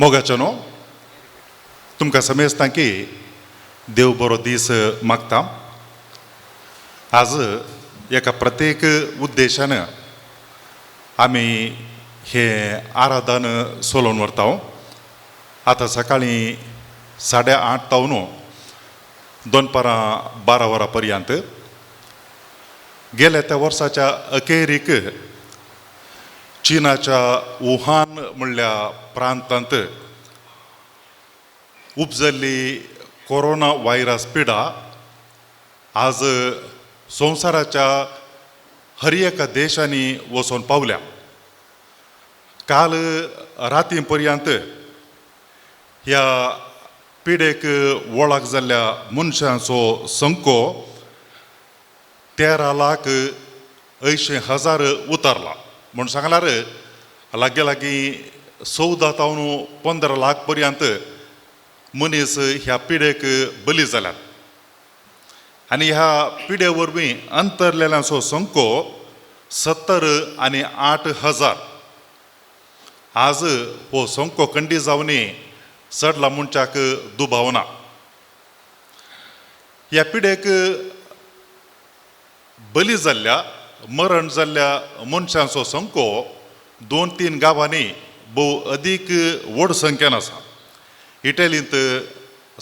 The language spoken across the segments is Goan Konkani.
मोगाचो न्हू तुमकां समेजता की देव बरो दीस मागता. आज एका प्रत्येक उद्देशान आमी हे आराधन सोलोवन व्हरता. आतां सकाळीं 8:30 तावन दनपारां 12 वरां पर्यंत गेल्या त्या वर्साच्या अखेरीक चीनाच्या वुहान म्हणल्या प्रांतांत उपजल्ली कोरोना व्हायरस पिडा आज संवसाराच्या हर एका देशांनी वचून पावल्या. काल राती पर्यंत ह्या पिडेक वळख जाल्ल्या मनशांचो संको 13,80,000 उतरला. म्हूण सांगल्यार लागीं लागीं 14 तावन 15 लाख पर्यंत मनीस ह्या पिडेक बली जाल्यात. आनी ह्या पिडे वरवीं अंतरलेल्यांचो संको 78,000. आज हो संको कंडी जावनी चडला मनशाक दुबाव ना. ह्या पिडेक बली जाल्ल्या मरण जाल्ल्या मनशांचो संको 2-3 गांवांनी भोव अदीक व्हड संख्येन आसा. इटलींत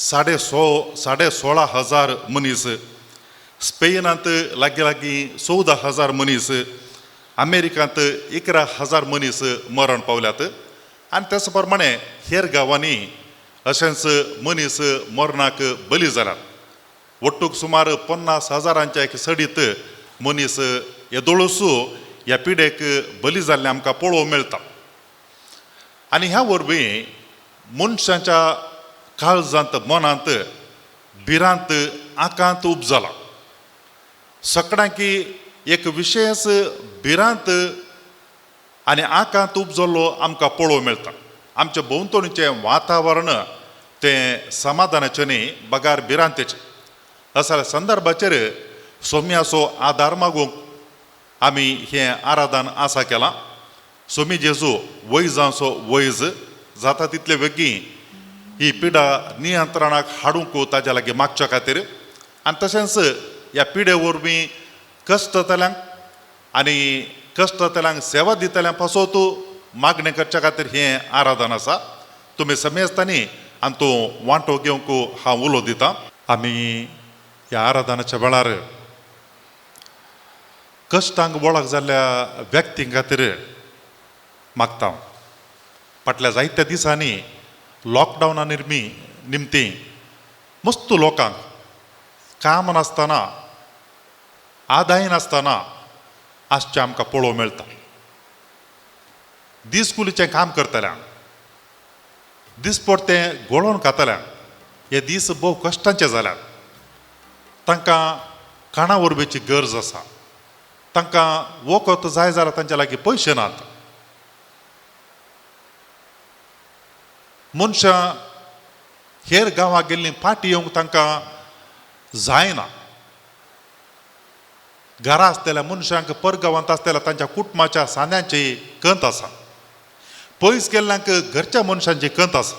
16,500 मनीस, स्पेनांत लागीं लागीं 14,000 मनीस, अमेरिकांत 11,000 मनीस मरण पावल्यात. आनी त्याच प्रमाणे हेर गांवांनी अशेंच मनीस मरणाक बली जाल्यात. ಒಟ್ಟುಗ್ सुमार 50,000 एक सडीत मनीस येदोळूस ह्या पिडेक बली जाल्लें आमकां पळोवंक मेळटा. आनी ह्या वरवीं मनशाच्या काळजांत मनांत भिरांत आकांत उपजाला. सगळ्यांकी एक विशेश भिरांत आनी आकांत उपजल्लो आमकां पळोवंक मेळटा. आमच्या भोंवतणीचें वातावरण तें समाधानाचें न्ही बगार भिरांतेचें. असल्या संदर्भाचेर सोम्याचो आदार मागूंक आमी हें आराधन आसा केलां. सोमी जेजू वैजांचो वैज जाता तितले वेगीं ही पिडा नियंत्रणाक हाडूंक ताज्या लागीं मागच्या खातीर आनी तशेंच ह्या पिडे वरवीं कश्टतल्यांक आनी कश्टतल्यांक सेवा दितल्यांक पासत मागणें करच्या खातीर हें आराधन आसा. तुमी समेजतानी आनी तूं वांटो घेवंक हांव उलो दितां. आमी ह्या आराधनाच्या वेळार कश्टांक वळख जाल्ल्या व्यक्तीं खातीर मागता. फाटल्या जायत्या दिसांनी लॉकडावना निर्मी निमती मस्त लोकांक काम नासतना आदाय नासतना आसचें आमकां पळोवंक मेळटा. दीस कुलीचें काम करतल्यांक दिसपडतें गोळोवन खातल्यांक हे दीस भोव कश्टांचे जाल्यात. तांकां खाणा वरबेची गरज आसा. तांकां वखद जाय जाल्यार तांच्या लागीं पयशे नात. मनशां हेर गांवाक गेल्लीं फाटीं येवंक तांकां जायना. घरा आसतल्या मनशांक परगांवांत आसतल्या तांच्या कुटुंबाच्या सांद्यांची कंत आसा. पयस गेल्ल्यांक घरच्या मनशांची कंत आसा.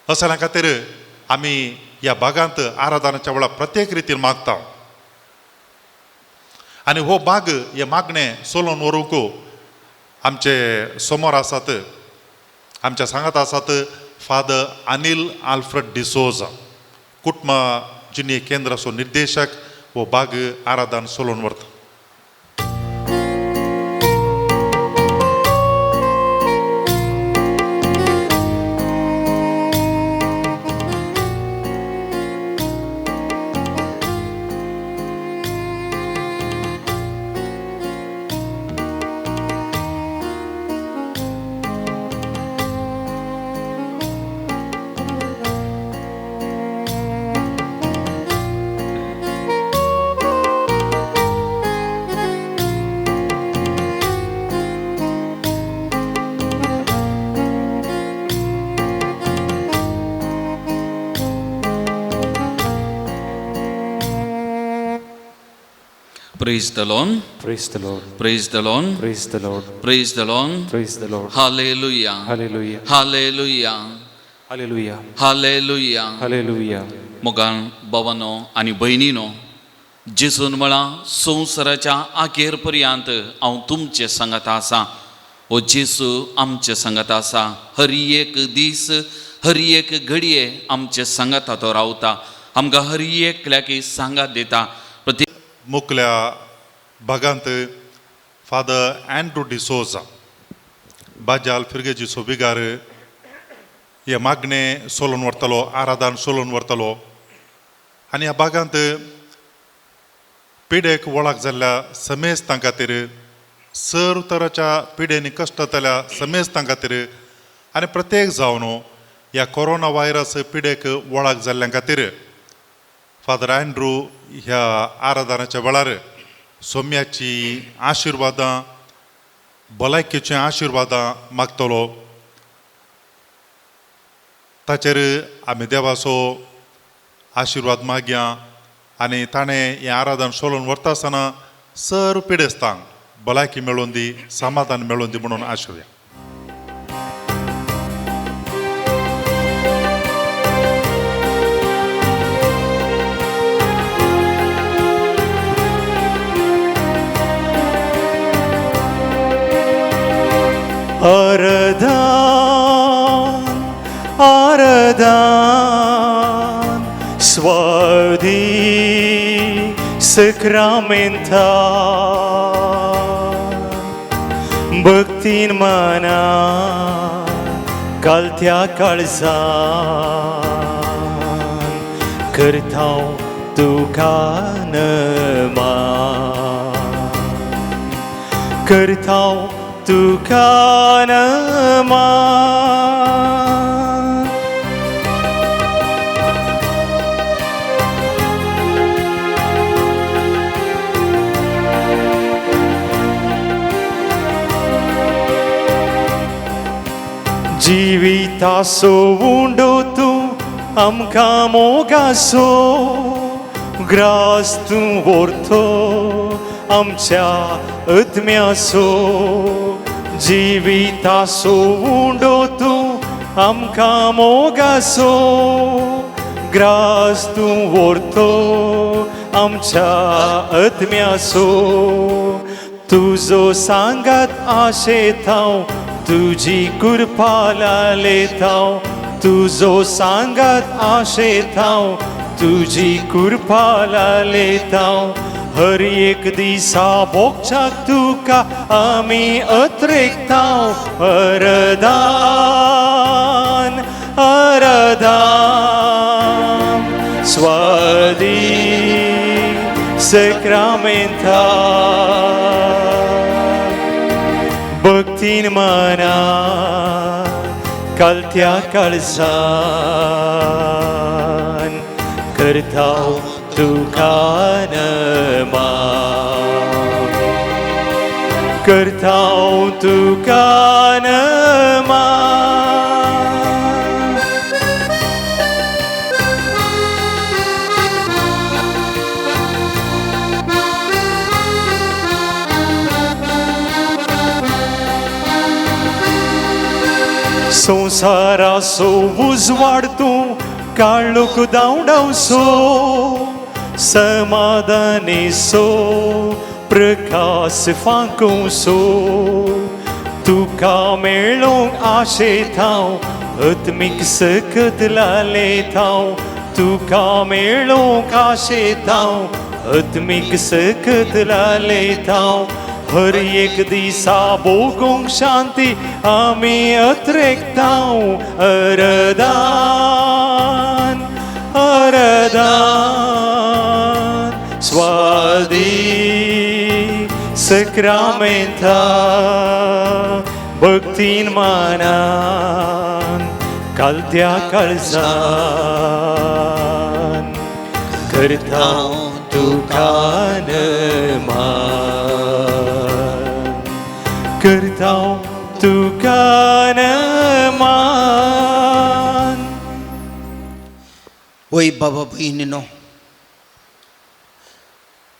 असल्या खातीर आमी ह्या बागांत आराधनाच्या वेळार प्रत्येक रितीन मागता. आनी हो बाग हे मागणें सोलोवन व्हरूंक आमचे समोर आसात, आमच्या सांगात आसात फादर अनिल आल्फ्रेड डिसोजा, कुटुंब जिणे केंद्राचो निर्देशक. हो बाग आराधन सोलोवन व्हरता. Praise the Lord. Praise the Lord. Praise the Lord. Praise the Lord. Praise the Lord. Praise the Lord. Hallelujah. Hallelujah. Hallelujah. Hallelujah. Hallelujah. Hallelujah. मोगान बाबानो आनी भयणीनो जेजून म्हळां संवसाराच्या आखेर पर्यंत हांव तुमचे सांगात आसा. हो जेजू आमचे सांगात आसा. हर एक दीस हर एक घडये आमचे सांगाता तो रावता. आमकां हर एकल्याक सांगात दिता. प्रत्येक मुखल्या भागांत फादर अँड्रू डिसोजा बाजाल फिर्गेजीचो बिगार हे मागणें सोलून व्हरतलो, आराधन सोलून व्हरतलो आनी ह्या भागांत पिडेक वळख जाल्ल्या समेस्तां खातीर, सर्व तराच्या पिडेनी कश्टतल्या समेस्तां खातीर आनी प्रत्येक जावन ह्या कोरोना व्हायरस पिडेक वळख जाल्ल्या खातीर फादर अँड्रू ह्या आराधनाच्या वेळार सोम्याची आशिर्वादां, भलायकेची आशिर्वादां मागतलो. ताचेर आमी देवाचो आशिर्वाद मागया आनी ताणें हें आराधन सोलून व्हरता आसतना सर्व पिडेस्तांक भलायकी मेळून दी, समाधान मेळून दी म्हणून आशुया. आराधन आराधन स्वादी सक्रामेंता भक्तीन मना कालत्या काळजान करता तुका नमन करता तुका नमन. जिवितासो उंडो तूं आमकां मोगासो ग्रास तूं व्हरतो आमच्या आत्म्यासो. जिवितासो उंडो तूं आमकां मोगासो ग्रास तूं व्हरतो आमच्या आत्म्यासो. तुजो सांगात आशेतांव तुजी कृपा लालेतांव तुजो सांगात आशेतांव तुजी कृपा लालेतांव. हर एक दिसा भोगच्याक तुका आमी अत्रेकतांव. आराधन आराधन स्वादी सक्रामेंता भक्तीन मना कालत्या काळजान करता तुका नमन करता तुका नमन. संवसाराचो उजवाड तूं काळोख धांवडावसो समाधानीसो प्रकाश फांकोसो. तुका मेळोंक आशेतांव आत्मीक सकत लालेतांव तुका मेळोंक आशेतांव आत्मीक सकत लालेतांव. हर एक दिसा भोगूंक शांती आमी अत्रेकतांव. आराधन आराधन स्वादी सक्रामेंता भक्तीन मानान कालत्या काळजान करता तुका नमन करता तुका नमन. वय बाबा भयणीनो,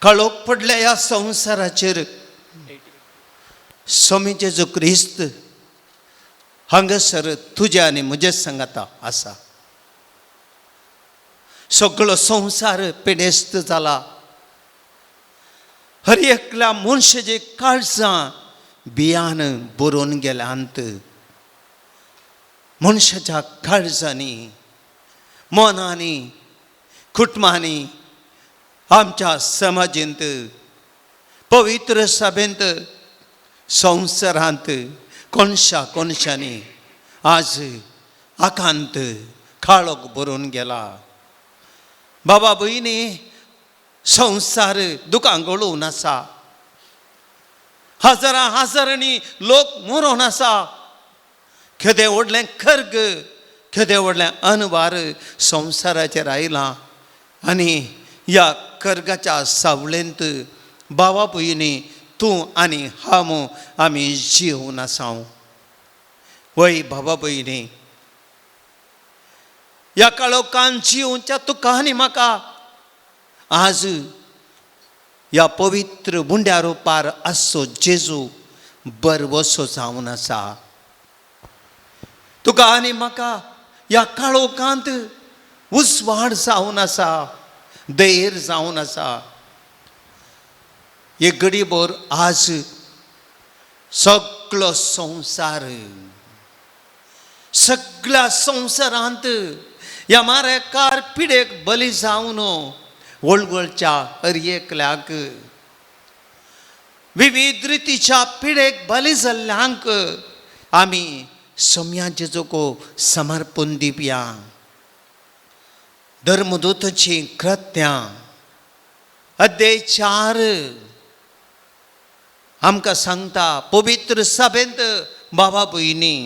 काळोख पडल्या ह्या संवसाराचेर स्वामी जेजू क्रिस्त हांगासर तुज्या आनी म्हजे सांगाता आसा. सगळो संवसार पिडेस्त जाला. हर एकल्या मनशाची काळजां बियान बरोवन गेल्यांत. मनशाच्या काळजांनी, मनांनी, कुटुंबांनी, आमच्या समाजेंत, पवित्र सभेंत, संवसारांत कोनशा कोनशांनी आज आकांत काळोख बरोवन गेला. बाबा भयणी, संवसार दुकां गळोवन आसा. हजारां हजारांनी लोक मरोन आसा. केदें व्हडलें खर्ग, केदें व्हडलें अनवार संवसाराचेर आयलां आनी ह्या खर्गाच्या सावळेंत बाबा भयणी तूं आनी हांव आमी जिवन आसा. वय बाबा भयणी, ह्या काळोखान जिवच्या तुका आनी म्हाका आज ह्या पवित्र मुंड्या रुपार आसचो जेजू बरवसो जावन आसा. तुका आनी म्हाका ह्या काळोखांत उजवाड जावन आसा, धैर्य जावन आसा. एक घडीभर आज सगळो संवसार, सगळ्या संवसारांत ह्या मारेकार पिडेक बली जावन वळवळच्या हर एकल्याक, विविध रितीच्या पिडेक बली जाल्ल्यांक आमी सम्याचे जोको समर्पण दिवया. धर्मदूताची कृत्यां अध्याय 4 आमकां सांगता, पवित्र सभेंत बाबा भयणी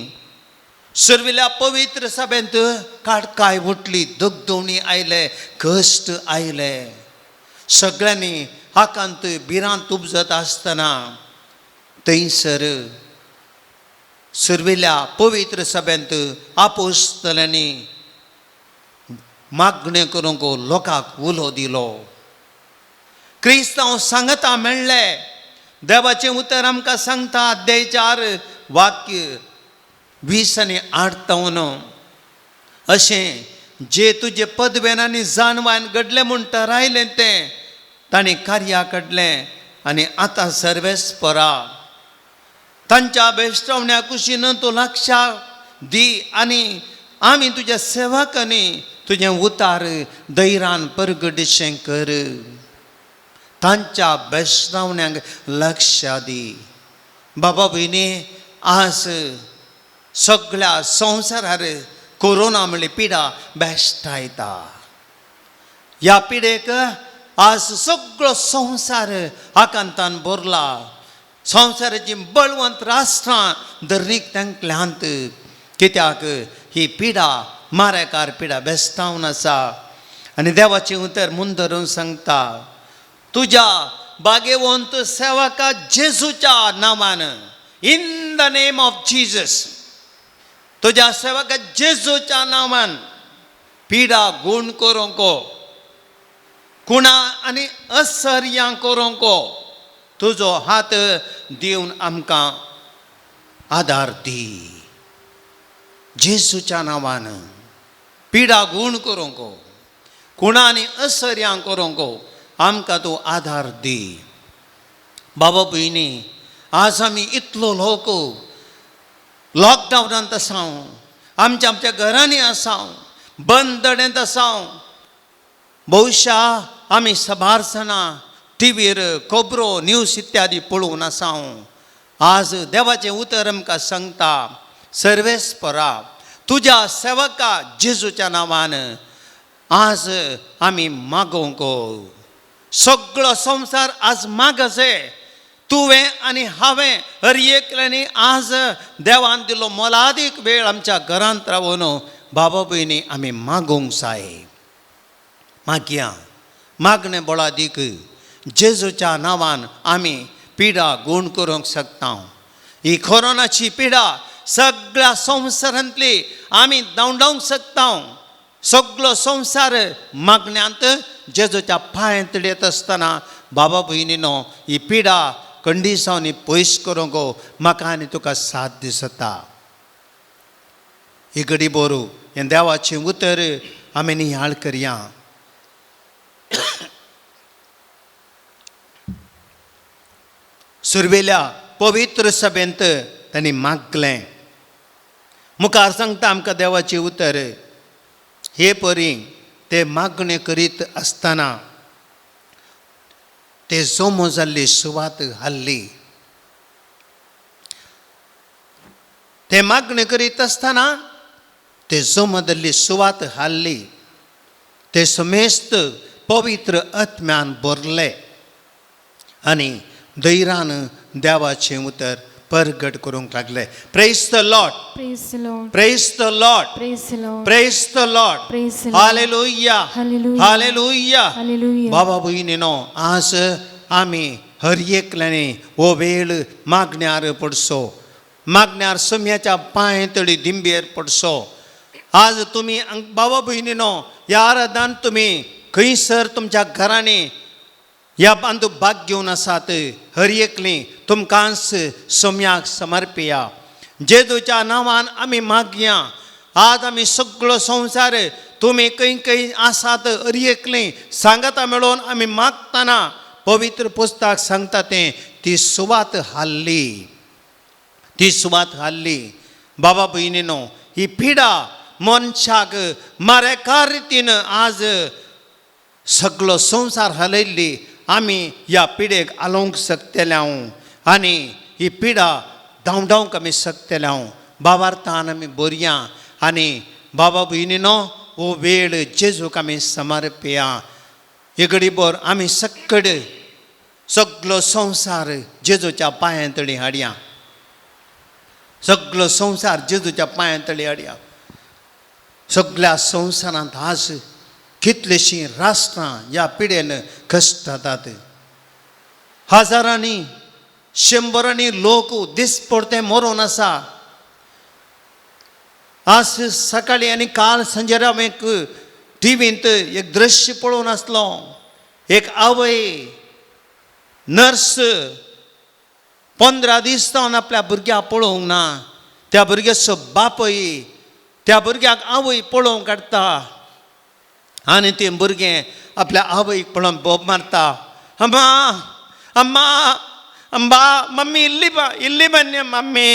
सुर्विल्या पवित्र सभेंत काडकाय उठली, दगदवणी आयले, कश्ट आयले. सगळ्यांनी आकांत भिरांत उपजत आसतना थंयसर सुर्विल्या पवित्र सभेंत आपोस्तल्यांनी मागणें करूंक लोकांक उलो दिलो. क्रिस्तांव सांगता मेळ्ळे. देवाचें उतर आमकां सांगता अध्याय 4 वाक्य 20 आनी 8 अशें जे तुजे पदवेन आनी जानवान घडलें म्हूण ठरायलें तें तांणी कार्या काडलें आनी आतां सर्वेस्परा तांच्या बेश्टवण्या कुशीन तूं लक्षाक दी आनी आमी तुज्या सेवकांनी तुजें उतार धैर्यान परगटशें कर. तांच्या बेश्टावण्यांक लक्ष दी. बाबा भयणी, आज सगळ्या संवसारार कोरोना म्हणली पिडा बेश्टायता. ह्या पिडेक आज सगळो संवसार आकांतान भरला. संवसाराची बळवंत राष्ट्रां धरणीक तेंकल्यांत, कित्याक ही पिडा मारेकार पिडा बेस्तावन आसा. आनी देवाचें उतर मुंद धरून सांगता, तुज्या भाग्यवंत सेवका जेजूच्या नांवान, in the name of Jesus, तुज्या सेवका जेजूच्या नांवान पिडा गुण करूंक, कुणा आनी असर्यां करूंक तुजो हात दिवन आमकां आदार दी. जेजूच्या नांवान पिडा गुण करूंक, कुणा आनी असर्यां करूंक आमकां तूं आदार दी. बाबा भयणी, आज आमी इतलो लोक लॉकडावनांत आसा, आमच्या आमच्या घरांनी आसा, बंद दड्यांत आसा. बहुशा आमी साबार जाणां टिवीर खबरो न्यूज इत्यादी पळोवन आसा. आज देवाचें उतर आमकां सांगता, सर्वेस्परा तुज्या सेवका जेजूच्या नांवान आज आमी मागोवंक. सगळो संवसार आज मागसे. तुवें आनी हांवें हर एकल्यांनी आज देवान दिलो मोलादीक वेळ आमच्या घरांत रावन बाबा भयणी आमी मागोवंक जाय. मागया मागणें बळादीक जेजूच्या नांवान आमी पिडा गुण करूंक शकता. ही कोरोनाची पिडा सगळ्या संवसारांतली आमी धांवडावंक शकता. सगळो संवसार मागण्यांत जेजूच्या पांयांत येत आसतना बाबा भयणीनो ही पिडा कंडिसांनी पयस करूंक म्हाका आनी तुका साथ दिसता. ही घडी बोरू हें देवाचें उतर आमी निहाळ करया. सुरवेल्या पवित्र सभेंत तांणी मागलें. मुखार सांगता आमकां देवाचें उतर, हे परी ते मागणें करीत आसतना ते जमो जाल्ली सुवात हाल्ली. ते मागणें करीत आसतना ते जमो जाल्ली सुवात हाल्ली. ते समेस्त पवित्र आत्म्यान भरले आनी धैर्यान देवाचें उतर परगट करूंक लागले. Praise the Lord. Praise the Lord. Praise the Lord. Praise the Lord. Praise the Lord. Praise the Lord. Hallelujah. Hallelujah. Hallelujah. Hallelujah. बाबा भयणीनो आज आमी हर एकल्यानी हो वेळ मागण्यार पडसो, मागण्यार सम्याच्या पांय तळी दिंबेर पडसो. आज तुमी बाबा भयणीनो ह्या आराधनान तुमी खंयसर तुमच्या घरांनी ह्या बांदू भाग घेवन आसात, हर एकली तुमकांच सम्याक समर्पिया. जेजूच्या नांवान आमी मागया. आज आमी सगळो संवसार तुमी खंय खंय आसात हर एकली सांगाता मेळोवन आमी मागतना पवित्र पुस्तक सांगता तें ती सुवात हाल्ली, ती सुवात हाल्ली. बाबा भयणीनो ही पिडा मनशाक मारेकार रितीन आज सगळो संवसार हालयल्ली. आमी ह्या पिडेक आलोवंक शकतले हांव आनी ही पिडा धांवडावंक आमी शकतले हांव. बाबार्थान आमी बरया आनी बाबा भयणीनो हो वेळ जेजूक आमी समर्पया. हे घडीभर आमी सक्कड सगळो संवसार जेजूच्या पांयां तळी हाडया, सगळो संवसार जेजूच्या पांयां तळी हाडया. सगळ्या संवसारांत आज कितलीशीं राष्ट्रां ह्या पिडेन कश्टातात. हजारांनी शंबरांनी लोक दिसपडते मरोन आसा. आज सकाळी आनी काल सांजेर हांव एक टिवींत एक दृश्य पळोवन आसलो. एक आवय नर्स 15 दीस जावन आपल्या भुरग्याक पळोवंक ना. त्या भुरग्याचो बापूय त्या भुरग्याक आवय पळोवंक काडटा आनी तें भुरगें आपल्या आवयक पळोवन बोब मारता, अम्मा अम्मा अंबा मम्मी इल्ली बा इल्ली बन्नी मम्मी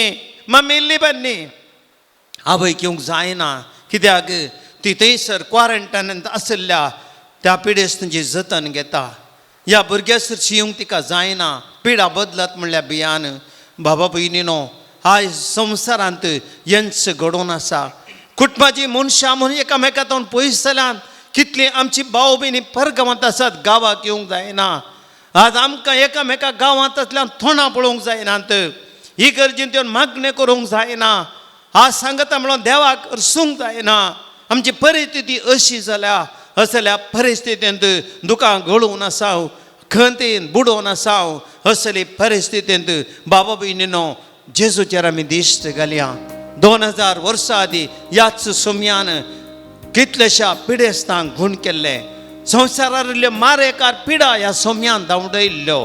मम्मी इल्ली बन्नी. आवयक येवंक जायना कित्याक ती थंयसर क्वॉरंटायनांत आशिल्ल्या त्या पिडेस्तांची जतन घेता. ह्या भुरग्या सरशी येवंक तिका जायना. पिडा बदलत म्हणल्यार भियान. बाबा भयणीनो आयज संवसारांत हेंच घडोवन आसा. कुटुंबाची मनशां म्हणून एकामेका तावन पयस जाल्यान कितली आमची भाव भयणी परगांवांत आसात, गांवाक येवंक जायना. आज आमकां एकामेका गांवांत आसल्यान तोंडां पळोवंक जायनात, ही गरजेन त्यो मागणें करूंक जायना. आज सांगता म्हणून देवाक रसूंक जायना. आमची परिस्थिती अशी जाल्या. असल्या परिस्थितींत दुकां गळोवन आसा, खंतीन बुडोवन आसा. असली परिस्थितींत बाबा भयणीनो जेजूचेर आमी दिश्ट घालया. 2000 वर्सां आदीं ह्याच सुम्यान कितलेश्या पिडेस्तांक गूण केल्ले. संवसारांतल्यो मारेकार पिडा ह्या सोम्यान धांवडयल्ल्यो.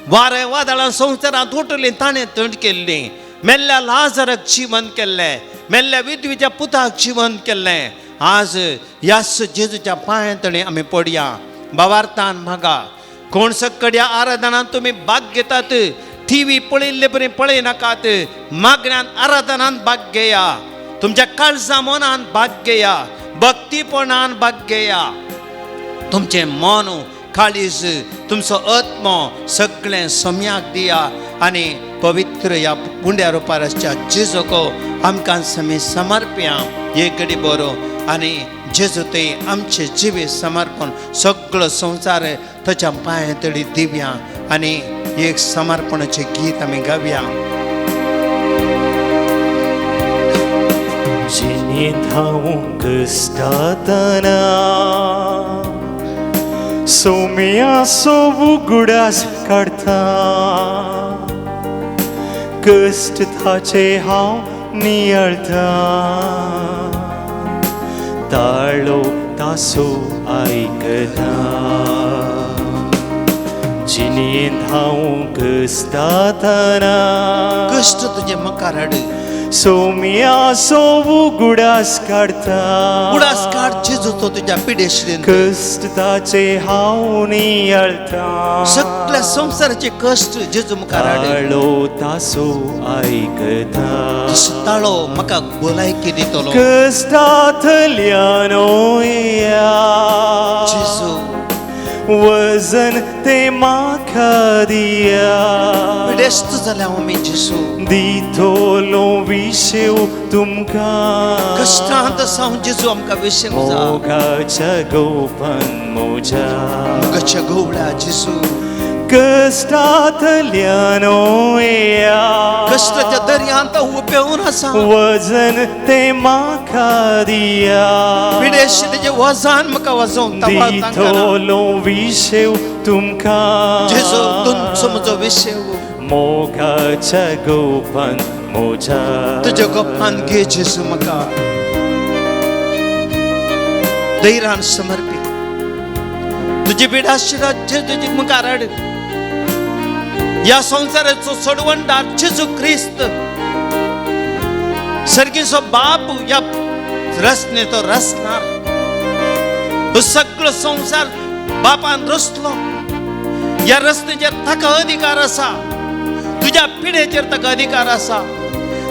वारें वादळां संवसारांत उठलीं ताणें थंड केल्ली. मेल्ल्या लाजराक जिवंत केल्लें, मेल्ल्या विधवेच्या पुताक जिवंत केल्लें. आज ह्याच जेजूच्या पांयां तळी आमी पडया. बाबार्थान मागा. कोण सकड्या आराधनान तुमी भाग घेतात, टिवी पळयल्ले बरी पळयनाकात. मागण्यान आराधनान भाग घेया, तुमच्या काळजा मनान भाग घेया, भक्तीपणान भाग घेया. तुमचें मन काळीज तुमचो आत्मो सगळें सम्याक दिया आनी पवित्र ह्या पुंड्या रुपार आसच्या जेजूक आमकां समी समर्पया. एक घडी बरो आनी जेजू ते आमचें जिवीत समर्पण सगळो संवसार ताच्या पांया तळी दिवया आनी एक समर्पणाचें गीत आमी गावया. जिणेंत हांव कश्टातना सोम्याचो उगडास काडटा, कश्ट ताचे हांव नियाळटा, ताळो तासो आयकता. जिणेंत हांव कश्टातना कश्ट तुजे मुखार हाड. सोम्याचो उगडास काडटा. उडास काड जेजूचो तुज्या पिडेशिडेन. कश्ट ताचे हांव नियाळटा. सगळ्या संवसाराचे कश्ट जेजू मुखार हाड. ताळो तासो आयकता. तुजो ताळो म्हाका भलायकी दितलो. कश्टांतल्यान येया जेजू वजन ते म्हाका दिया. पिडेस्त जाल्या आमी जेजू. दितलो विशेव तुमकां. कश्टांत आसा हांव जेजू आमकां विशेव जा. मोगाच्या गोपान म्हज्या. मोगाच्या गवळ्या जेजू. कश्टांतल्यान येया कश्टाच्या दर्यांत हांव पेवन आसा. वजन ते म्हाका दिया. पिडेशिडेचें वजन म्हाका वाजोवंक दितलो विशेव तुमकां. जेजू तुमचो म्हजो विशेव. मोगाच्या गोपान म्हज्या. तुज्या गोपान घे जेजू म्हाका. धैर्यान समर्पीत तुजी पिडाशिडा जेजूची मुखार हाड. ह्या संवसाराचो सोडवणदार जेजू क्रिस्त सर्गीचो बाप ह्या रचने तो रचणार. हो सगळो संवसार बापान रचलो. ह्या रचनेचेर ताका अधिकार आसा. तुज्या पिडेचेर ताका अधिकार आसा.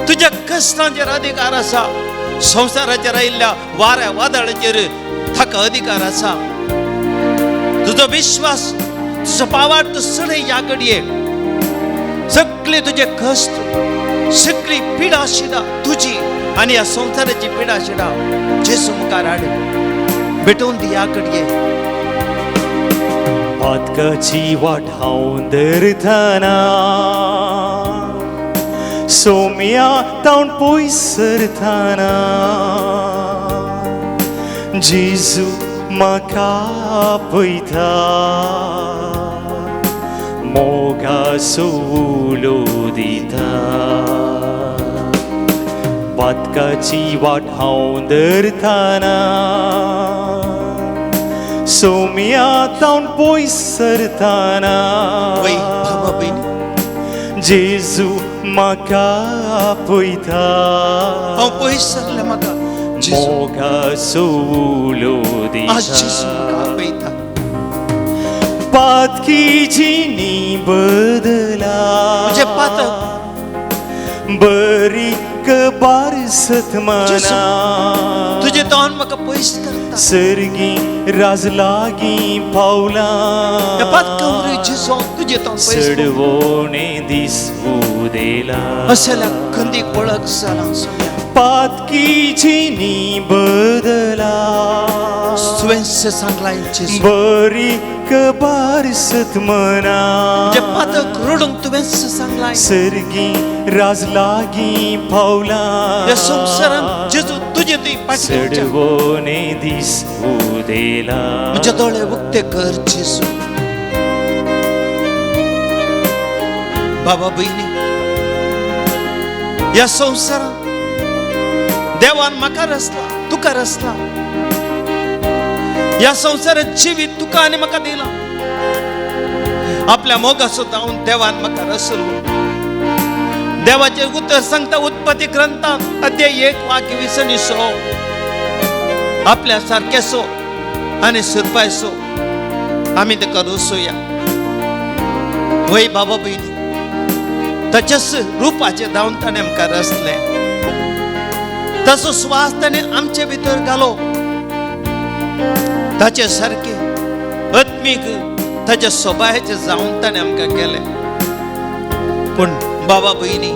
तुज्या कश्टांचेर अधिकार आसा. संवसाराचेर आयिल्ल्या वाऱ्या वादळाचेर ताका अधिकार आसा. तुजो विश्वास तुजो पावार तूं सडय ह्या घडये. सगळे तुजे कश्ट सगळी पिडा शिडा तुजी आनी ह्या संवसाराची पिडा शिडा जेजू मुखार हाड. भेटोवन दी ह्या घडये. पातकाची वाट हांव धरतना सोम्या तावन पयस सरतना जेजू म्हाका पळयता मोगाचो उलो दिता. पातकाची वाट हांव धरतना सोम्या तावन पयस सरतना वय बाबा भयणी जेजू म्हाका पळयता. हांव पयस सरलें म्हाका जेजू. मोगाचो उलो आज जेजू म्हाका दिता. आपयता. पातकी जिणी बदला. म्हजें पातक बरी कबारसत मना. तुजें तोंड म्हाका पयस करता. सर्गी राज लागीं पावला. ह्या पातका वरवीं जेजू तुजें तोंड पयस करता. सडवणे दीस उदेला. असल्या खंदीक वळख जाला सोम्या. पातकी जिणी बदला. तुवें सांगलां जेजू. बरी कबारसत मना. म्हजें पातक रडूंक तुवें सांगलां. सर्गी राज लागीं पावला. ह्या संवसारांत जेजू तुजे तुवें फाटी घेवच्या. सडवणे दीस उदेला. म्हजे दोळे उक्ते कर जेजू. बाबा भयणी ह्या संवसारांत देवान म्हाका रचला तुका रचला. ह्या संवसारांत जिवीत तुका आनी म्हाका दिला. आपल्या मोगाचो धांवन देवान म्हाका रचलो. देवाचें उतर सांगता उत्पत्ती ग्रंथांत अध्याय 1 वाक्य 20 आपल्या सारकेसो आनी सुरपायसो आमी ताका रचोया. वय बाबा भयणी ताच्याच रुपाचें धांवन ताणें आमकां रचलें. ताचो स्वास ताणें आमचे भितर घालो. ताचे सारके आत्मीक ताच्या सोबायेचें जावन ताणें आमकां केलें. पूण बाबा भयणी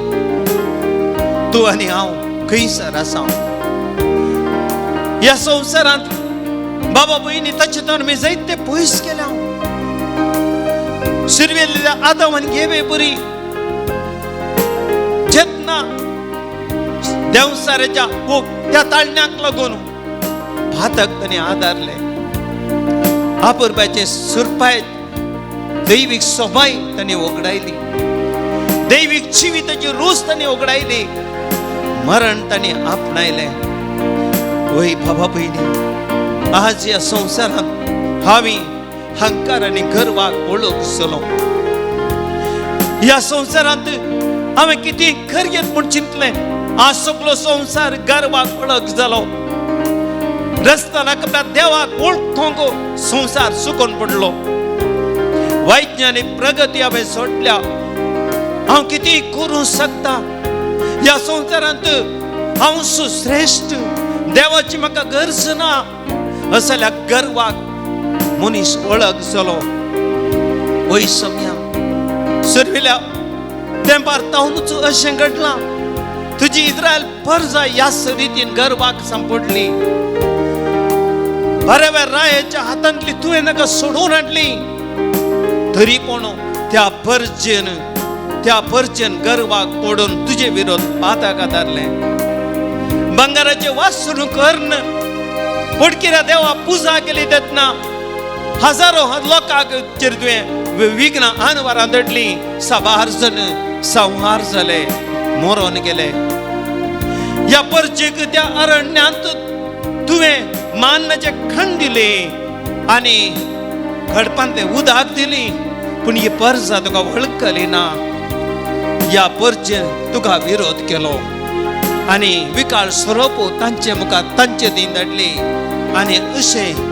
तूं आनी हांव खंयसर आसा ह्या संवसारांत. बाबा भयणी ताचे तोंड आमी जायते पयस केल्या. सुरवेल्या आदम आनी घेवे बरी जेन्ना देंवसाराच्या त्या ताळण्याक लागून भातक ताणें आदारलें. आपुरबाचे सुरपाय दैवीक सोबाय ताणें वगडायली. दैवीक जिविताची रूच ताणें वगडायली. मरण ताणें आपणायलें. वय बाबा भयणी आज ह्या संवसारांत हांवें हंकार आनी गर्वाक वळख जालो. ह्या संवसारांत हांवें कितें करयेत म्हूण चिंतलें, आज सगलो संवसार गर्वाक वळख जालो. रस्ता नाका देवाक वळखोंक संवसार सुकोन पडलो. वैज्ञानीक प्रगती हांवें सोडल्या. हांव कितें करूंक शकता ह्या संवसारांत, हांव सुश्रेश्ठ, देवाची म्हाका गरज ना असल्या गर्वाक मनीस वळख जालो. वय सम्या सुरविल्या तेंपार तावनूच अशें घडलां. तुजी इस्रायल परजा ह्याच रितीन गर्वाक सांपडली. बऱ्या रायाच्या हातांतली तुवें नाका सोडून हाडली, तरी पूण त्या परजेन गर्वाक पडून तुजे विरोध पातक आदारलें. भांगराचे वासरू करून पोटकिऱ्या देवा पुजा केली तेन्ना हजारो लोकांक चेर तुवें विघ्नां आनवारां दडली. साबार जण संहार जाले, मरोन गेले. ह्या परजेक त्या अरण्यांत तुवें मान्नाचें खण दिलें आनी खडपांत उदक दिली, पूण ही परजा तुका वळखली ना. ह्या परजेन तुका विरोध केलो आनी विकाळ सोरोप तांचे मुखार तांचे दिन धाडली आनी अशें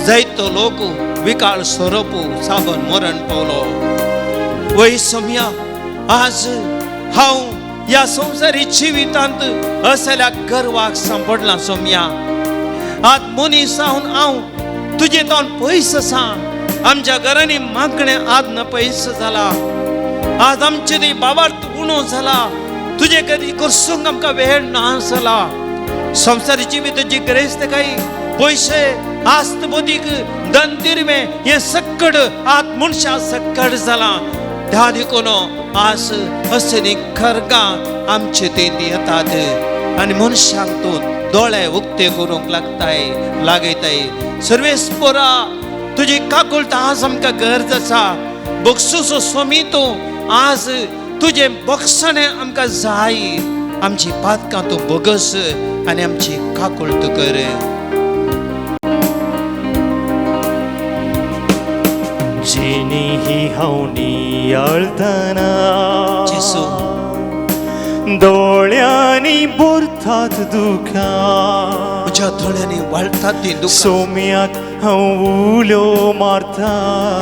जायतो लोक विकाळ सोरोप साबण मरण पावलो. वय सम्या आज हांव ह्या संवसारी जिवितांत असल्या गर्वाक सांपडलां. सोम्या आज मनीस जावन हांव तुजे तावन पयस आसा. आमच्या घरांनी मागणें आज न पयस जाला. आज आमचे ती बाबार्थ उणो जाला. तुजे करी करसूंक आमकां वेळ ना जाला. संवसारी जिविताची गिरेस्तकाय, पयशे, आस्त बोदीक, धन तिरवें हें सक्कड आज मनशां सक्कड जालां. त्या देखून आज असली खरगां आमचे ते येतात आनी मनशांक तूं दोळे उक्ते करूंक लागताय लागयताय. सर्वेस्पोरा तुजी काकुळट आज आमकां गरज आसा. बक्षूसो स्वामी तूं आज तुजें बक्षणें आमकां जाय. आमची पातकां तूं बगस आनी आमची काकुळट कर. जिनी ही हांव नियाळतना जेजू दोळ्यांनी भरतात दुखां, म्हज्या दोळ्यांनी वाळटात ती दुखां. सोम्याक हांव उलो मारता,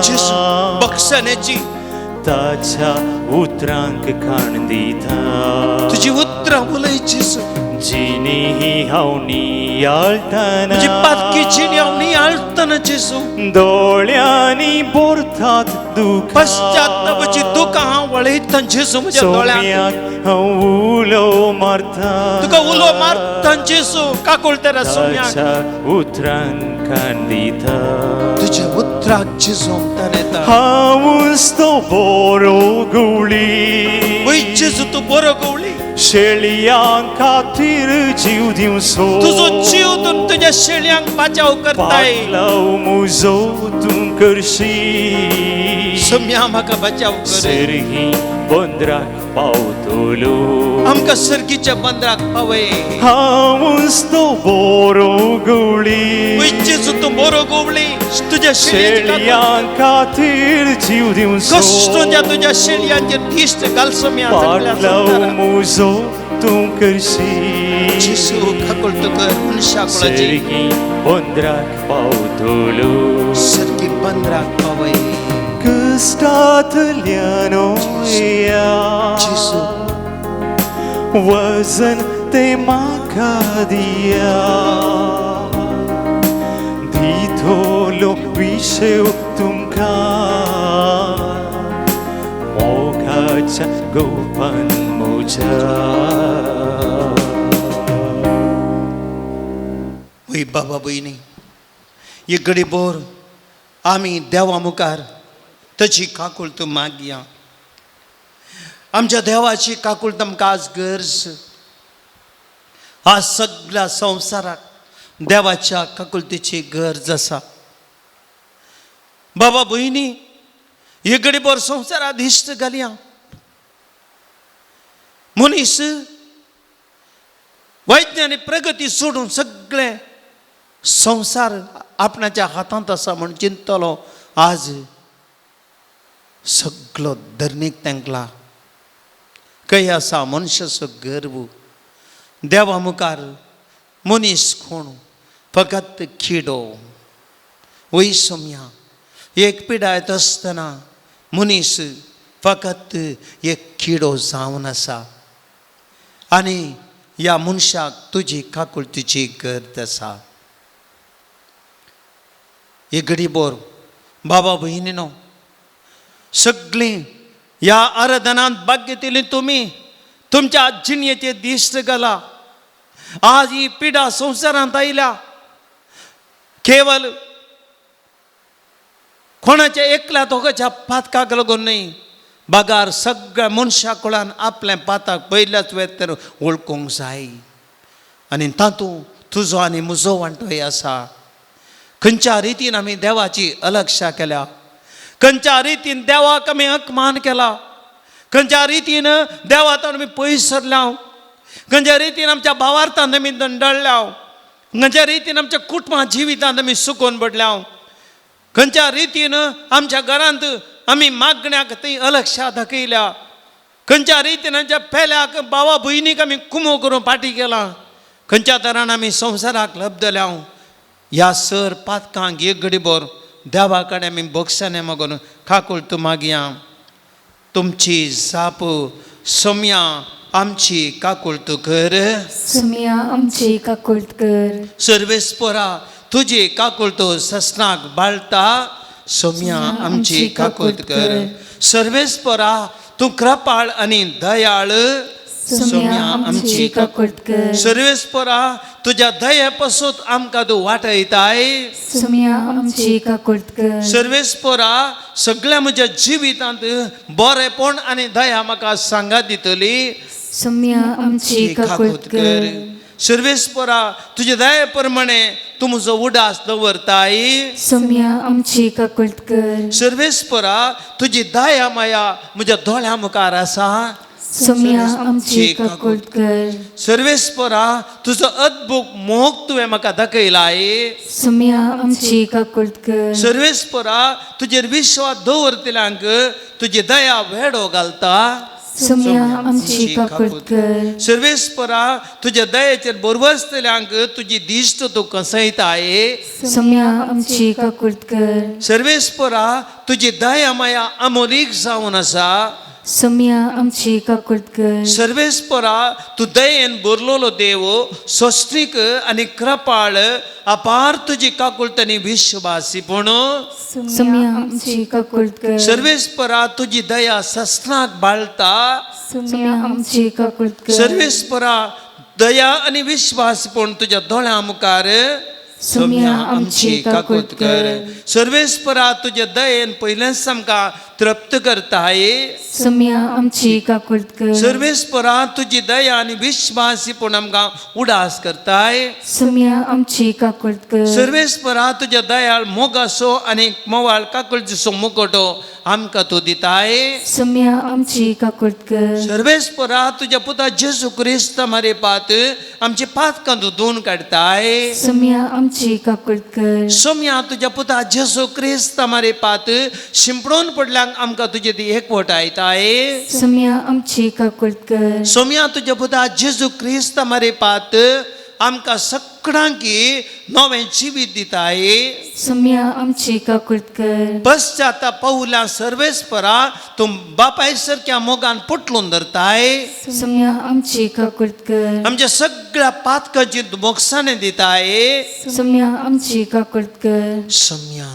जेजू बक्षण्याची ताच्या उतरांक खाण दिता. तुजी उतरां उलय जेजू. जिनी ही हांव नियाळतना म्हजी पातकी जिणी हांव नियाळतना जेजू दोळ्यांनी भरतात दुखां, पश्चातापाची दुखां हांव वळयतां जेजू म्हज्या दोळ्यांक. सोम्याक हांव उलो मारता, तुका उलो मारता जेजू काकुळटेरा सोम्याक. ताच्या उतरांक खाण दिता. तुज्या उतराक जेजू आमकां येता. हांवूच तो बरो गवळी, वय जेजू तूं बरो गवळी, शेळयां खातीर जीव दिवचो. तुजो जीव तूं तुज्या शेळयांक बाचाव करताय. पाटलाव मुजो तूं करशी, सोम्या म्हाका बचाव कर. सर्गी बंदराक पावतलो, आमकां सर्गीच्या बंदराक पावय. हांवूच तो बरो गवळी, वय जेजू तूं बरो गवळी, तुज्या शेळयां खातीर जीव दिवचो. कश्ट तुज्या शेळयांचेर दिश्ट घाल सोम्या. पाटलाव मुजो तूं करशी, जेजू काकुळट कर मनशा कुळाची. सर्गी बंदराक पावतलो, सर्गी बंदराक पावय. कश्टांतल्यान जेजू वजन ते म्हाका दिया, दितलो विशेव तुमकां मोगाच्या गोपान म्हज्या. वय बाबा भयणी, एक घडी भर आमी देवा मुखार ताची काकुळट मागया. आमच्या देवाची काकुळट आमकां आज गरज. आज सगळ्या संवसाराक देवाच्या काकुळटीची गरज आसा. बाबा भयणी, एक घडी भर संवसाराक दिश्ट घालया. मनीस वैज्ञानीक प्रगती सोडून सगळें संवसार आपणाच्या हातांत आसा म्हूण चिंतलो आज सगलो धरणीक तेंकला. खंय आसा मनशाचो गर्व? देवा मुखार मनीस कोण? फकत किडो. वय सोम्या, एक पिडायत आसतना मनीस फकत एक किडो जावन आसा आनी ह्या मनशाक तुजी काकुळतीची गरज आसा. एक घडी बोर बाबा भयणीनो, सगळीं ह्या आराधनांत भाग घेतिल्ली तुमी तुमच्या जिणेचे दिश्ट घाला. आज ही पिडा संवसारांत आयल्या केवल कोणाच्या एकल्या दोगाच्या पातकाक लागून न्हय, बागार सगळ्या मनशा कुळान आपल्या पाताक पयल्याच वेळ तर वळखूंक जाय. आनी तातूंत तुजो आनी म्हजो वांटोय आसा. खंयच्या रितीन आमी देवाची अलक्षा केल्या, खंयच्या रितीन देवाक आमी अपमान केला, खंयच्या रितीन देवाक आमी पयस सरल्या, खंयच्या रितीन आमच्या भावार्थान आमी दंडळ्ळ्या, खंयच्या रितीन आमच्या कुटुंबा जिवितांत आमी सुकोवन पडल्या, खंयच्या रितीन आमच्या घरांत आमी मागण्याक थंय अलक्षा दाखयल्या, खंयच्या रितीन आमच्या पेल्याक भावा भयणीक आमी कुमो करून फाटी केला, खंयच्या तरान आमी संवसाराक लब्दल्या. ह्या सर पातकांक एक घडीभर देवा कडेन आमी भोगसाने मागून काकुळट मागया. तुमची जाप सोम्या आमची काकुळट कर. सुमिया आमची काकुळट कर. सर्वेस्परा तुजी काकुळट ससनाक बाळटा. सोम्या आमची काकुळट कर. सर्वेस्परा तूं कृपाळ आनी दयाळ. सुमिया आमची काकुळट कर. सर्वेस्परा तुज्या दये पासून आमकां तूं वाटयताय. सुमिया आमची काकुळट कर. सर्वेस्परा सगळ्या म्हज्या जिवितांत बरेपण आनी दया म्हाका सांगात दितली. सुमिया आमची काकुळट कर. सर्वेस्परा तुज्या दये प्रमाणे तूं म्हजो उडास दवरताय. सुमिया आमची काकुळट कर. सर्वेस्परा तुजी दया माया म्हज्या दोळ्या मुखार आसा. सुमिया आमची काकुळट कर. सर्वेस्परा तुजो अद्भुत मोग तुवें म्हाका दाखयलाय. सुमिया आमची काकुळट कर. सर्वेस्परा तुजेर विश्वास दवरतल्यांक तुजी दया वेडो घालता. सुमिया आमची काकुळट कर. सर्वेस्परा तुज्या दयेचेर बरवसतल्यांक तुजी दिश्ट तूं कसयताय. सुमिया आमची काकुळट कर. सर्वेस्परा तुजी दया माया अमोलीक जावन आसा. सुमिया आमची काकुळट कर. सर्वेस्परा तूं दयेन भरलेलो देव, सोस्टीक आनी कृपाळ, अपार तुजी काकुळट आनी विश्वासी पूण. सुमिया आमची काकुळट कर. सर्वेस्परा तुजी दया ससनाक बाळटा. सुमिया आमची काकुळट कर. सर्वेस्परा दया आनी विश्वास पूण तुज्या दोळ्यां मुखार. सुमिया आमची काकुळट कर. सर्वेस्परा तुज्या दयेन पयलेंच आमकां तृप्त करताय. सुमिया आमची काकुळट कर. सर्वेस्परा तुजी दया आनी विश्वास पूण आमकां उडास करताय. सुमिया आमची काकुळट कर. सर्वेस्परा तुज्या दयाळ मोगासो आनी मोवाळ काकुळटीचो मुकोटो आमकां तूं दिताय. सुमिया आमची काकुळट कर. सर्वेस्परा तुज्या पुता जेजू क्रिस्त मारे पात आमची पातकां तूं धुवन काडटाय. सुमिया आमची काकुळट कर. सोम्या तुज्या पुता जेजू क्रिस्त मारे पात शिंपडून पडल्यांक आमकां तुजे ती एकवट आयताय. सुमिया आमची काकुळट कर. सोम्या तुज्या पुता जेजू क्रिस्त मारे पात आमकां सगळ्यांकी नवें जिवीत दिताय. सुमिया आमची काकुळट कर. पश्चाताप पावल्या सर्वेस्परा तूं बापाय सारक्या मोगान पुटलून धरताय. सुमिया आमची काकुळट कर. आमच्या सगळ्या पातकांची मोगसाणे दिताय. सुमिया आमची काकुळट कर. सम्या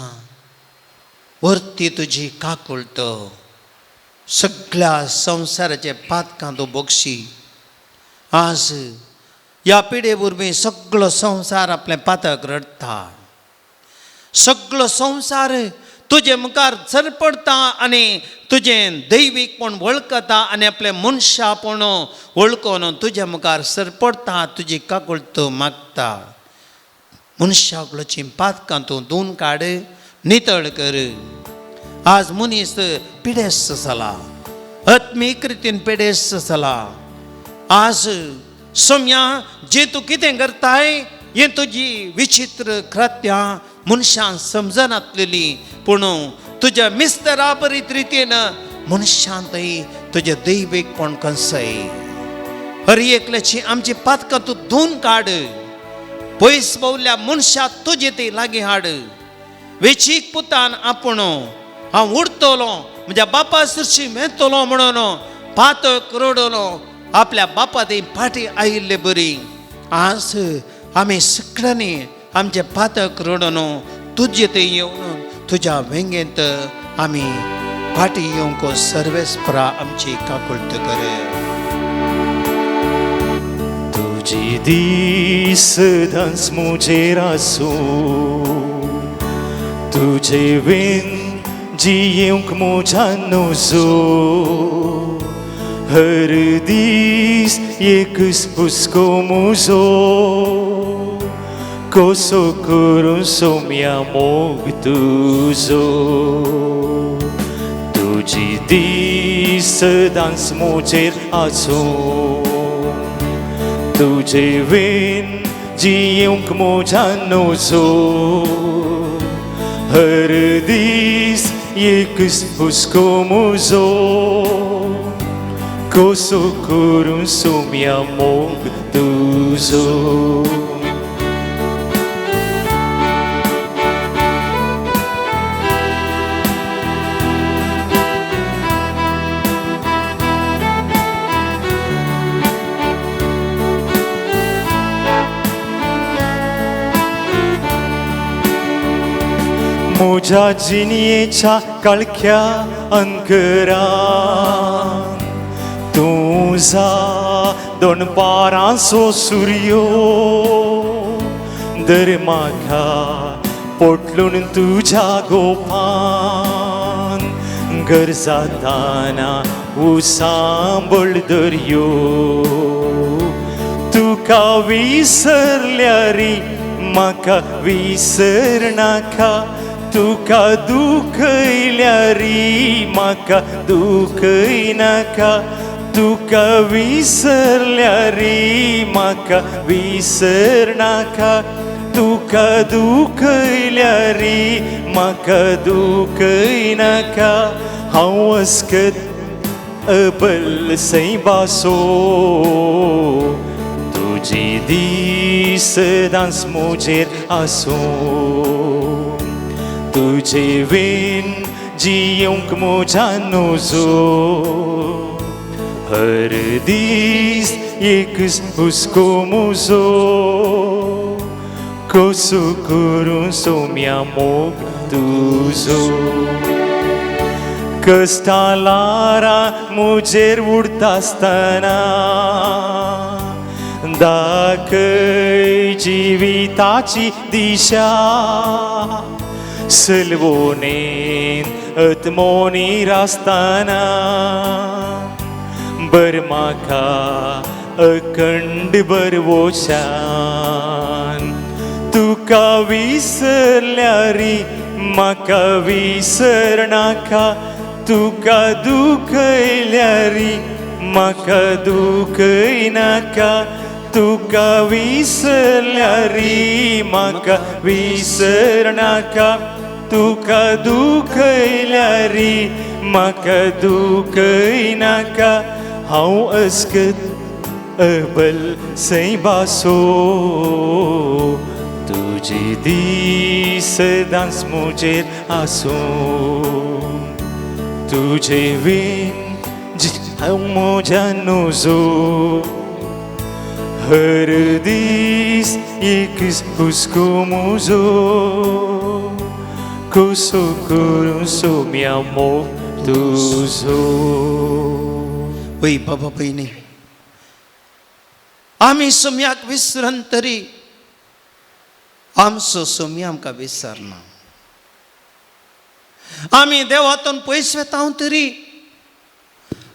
वरती तुजी काकुळट सगळ्या संवसाराचे पातकां तूं बोगशी. आज ह्या पिडे वरवीं सगळो संवसार आपलें पातक रडटा. सगळो संवसार तुजे मुखार झरपडटा आनी तुजें दैवीकपण वळखता आनी आपलें मनशापण वळखून तुज्या मुखार सरपडटा, तुजी काकुळट मागता. मनशाकुळाचीं पातकां तूं धुवन काड, नितळ कर. आज मनीस पिडेस्त जाला, आत्मीक रितीन पिडेस्त जाला. आज सोम्या जें तूं कितें करताय हें तुजी विचित्र कृत्यां मनशान समजनातलेली, पूण तुज्या मिस्तराबरीत रितीन मनशान थंय तुजें दैवीकपण कंसय. हर एकल्याची आमची पातकां तूं धुवन काड, पयस पावल्या मनशाक तुजे ती लागीं हाड. वेचीक पुतान आपूण हांव उडटलो म्हज्या बापा सरशी मेळटलो म्हणून पातक रडलो आपल्या बापा थंय फाटीं आयिल्ले बरी. आज आमी सगळ्यांनी आमचें पातक रडून तुजे थंय येवन तुज्या वेंगेंत आमी फाटीं येवंक सर्वेस्परा आमची काकुळट कर. तुजी दीस सदांच म्हजेर आसूं, तुजे वीण जियेवंक म्हज्यान नजो, हर दीस एकच हुस्को म्हजो, कसो करूं सोम्या मोग तुजो. तुजी दीस सदांच म्हजेर आसूं, तुजे वीण जियेवंक म्हज्यान नजो, हर दीस एकच हुस्को म्हजो, कसो करूं सोम्या मोग तुजो. म्हज्या जिणेच्या काळख्या अंकरान तूं जा दनपारांचो सुर्यो, दर म्हाका पोटलून तुज्या गोपान, गरजाताना उसांबळ दर्यो. तुका विसरल्यारी म्हाका विसरनाका, तुका दुखयल्यारी म्हाका दुखयनाका, तुका विसरल्यारी म्हाका विसरनाका, तुका दुखयल्यारी म्हाका दुखयनाका. हांव अस्कत अबल सैबासो, तुजी दीस सदांच म्हजेर आसूं, तुजे वीण जियेवंक म्हज्यान नजो, हर दीस एकच हुस्को म्हजो, कसो करूं सोम्या मोग तुजो. कश्टां ल्हारां म्हजेर उडटा आसतना, दाखय जिविताची दिशा, सलवोनेन आत्मोनी रासतना, बर म्हाका अखंड बरवोशान. तुका विसरल्यारी म्हाका विसरनाका, तुका दुखयल्यारी म्हाका दुखयनाका, तुका विसरल्यारी म्हाका विसरनाका, तुका दुखयल्यारी म्हाका दुखयनाका. हांव अस्कत अबल सैबासो, तुजी दीस सदांच म्हजेर आसूं, तुजे वीण हांव म्हज्यान नजो, हर दीस एकच हुस्को म्हजो, कसो करूं सोम्या मोग तुजो. वय बाबा भयणी, आमी सोम्याक विसरन तरी आमचो सोम्या आमकां विसरना. आमी देवातून पयस वेता तरी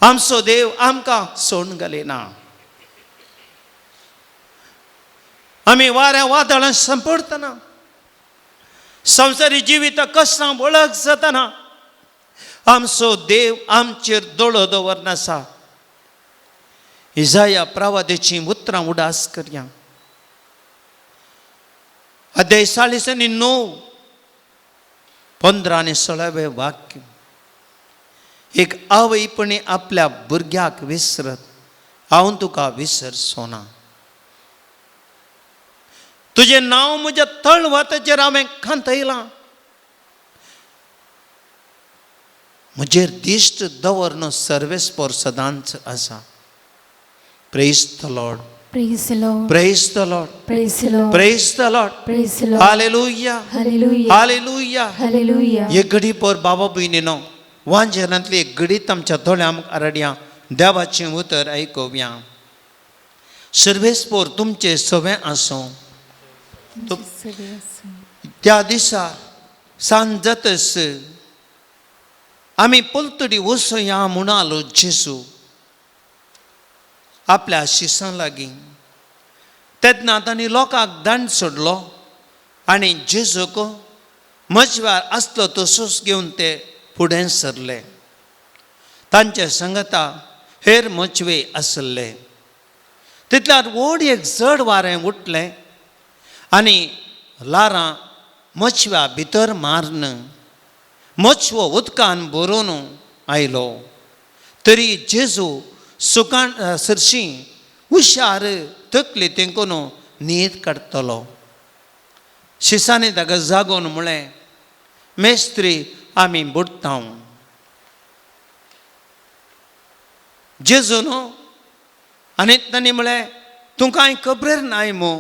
आमचो देव आमकां सोडून घालिना. आमी वाऱ्या वादळां सांपडटना, संवसारी जिविता कश्टां वळख जातना आमचो देव आमचेर दोळो दवरनासा. इजाया प्रवादेची उतरां उडास करया. अध्याय 49. 15 आनी 16वें वाक्य. एक आवयपणी आपल्या भुरग्याक विसरत, हांव तुका विसरचो ना. तुजें नांव म्हज्या तळवाताचेर हांवें खांतयलां. म्हजेर दिश्ट दवरन सर्वेस्पोर सदांच आसा. Praise the Lord. Praise the Lord. Praise the Lord. Praise the Lord. Praise the Lord. Praise the Lord. Hallelujah. Hallelujah. Hallelujah. Hallelujah. एक घडी पोर बाबा भयणीनो, वांजेरांतली एक घडीत आमच्या दोळ्यां आरड्या देवाचें उतर आयकुया. सर्वेस्पोर तुमचें सवें आसूं. त्या दिसा सांज जातच आमी पलतडी वचोया म्हणालो जेजू आपल्या शिसां लागीं. तेन्ना तांणी लोकांक दांड सोडलो आनी जेजूक मजवार आसलो तसोच घेवन ते फुडें सरले. तांचे संगता हेर मचवे आसले. तितल्यार व्हड एक जड वारें उठलें आनी ल्हारां मचव्या भितर मारून मचवो उदकान भरून आयलो. तरी जेजू सुकान सरशी हुशार तकली तेंकून न्हीद काडटलो. शिसांनी ताका जागोवन म्हळें, मेस्त्री आमी बुडटा. जेजून आनी तांणी म्हळें, तूं कांय खबरेर नाय मू.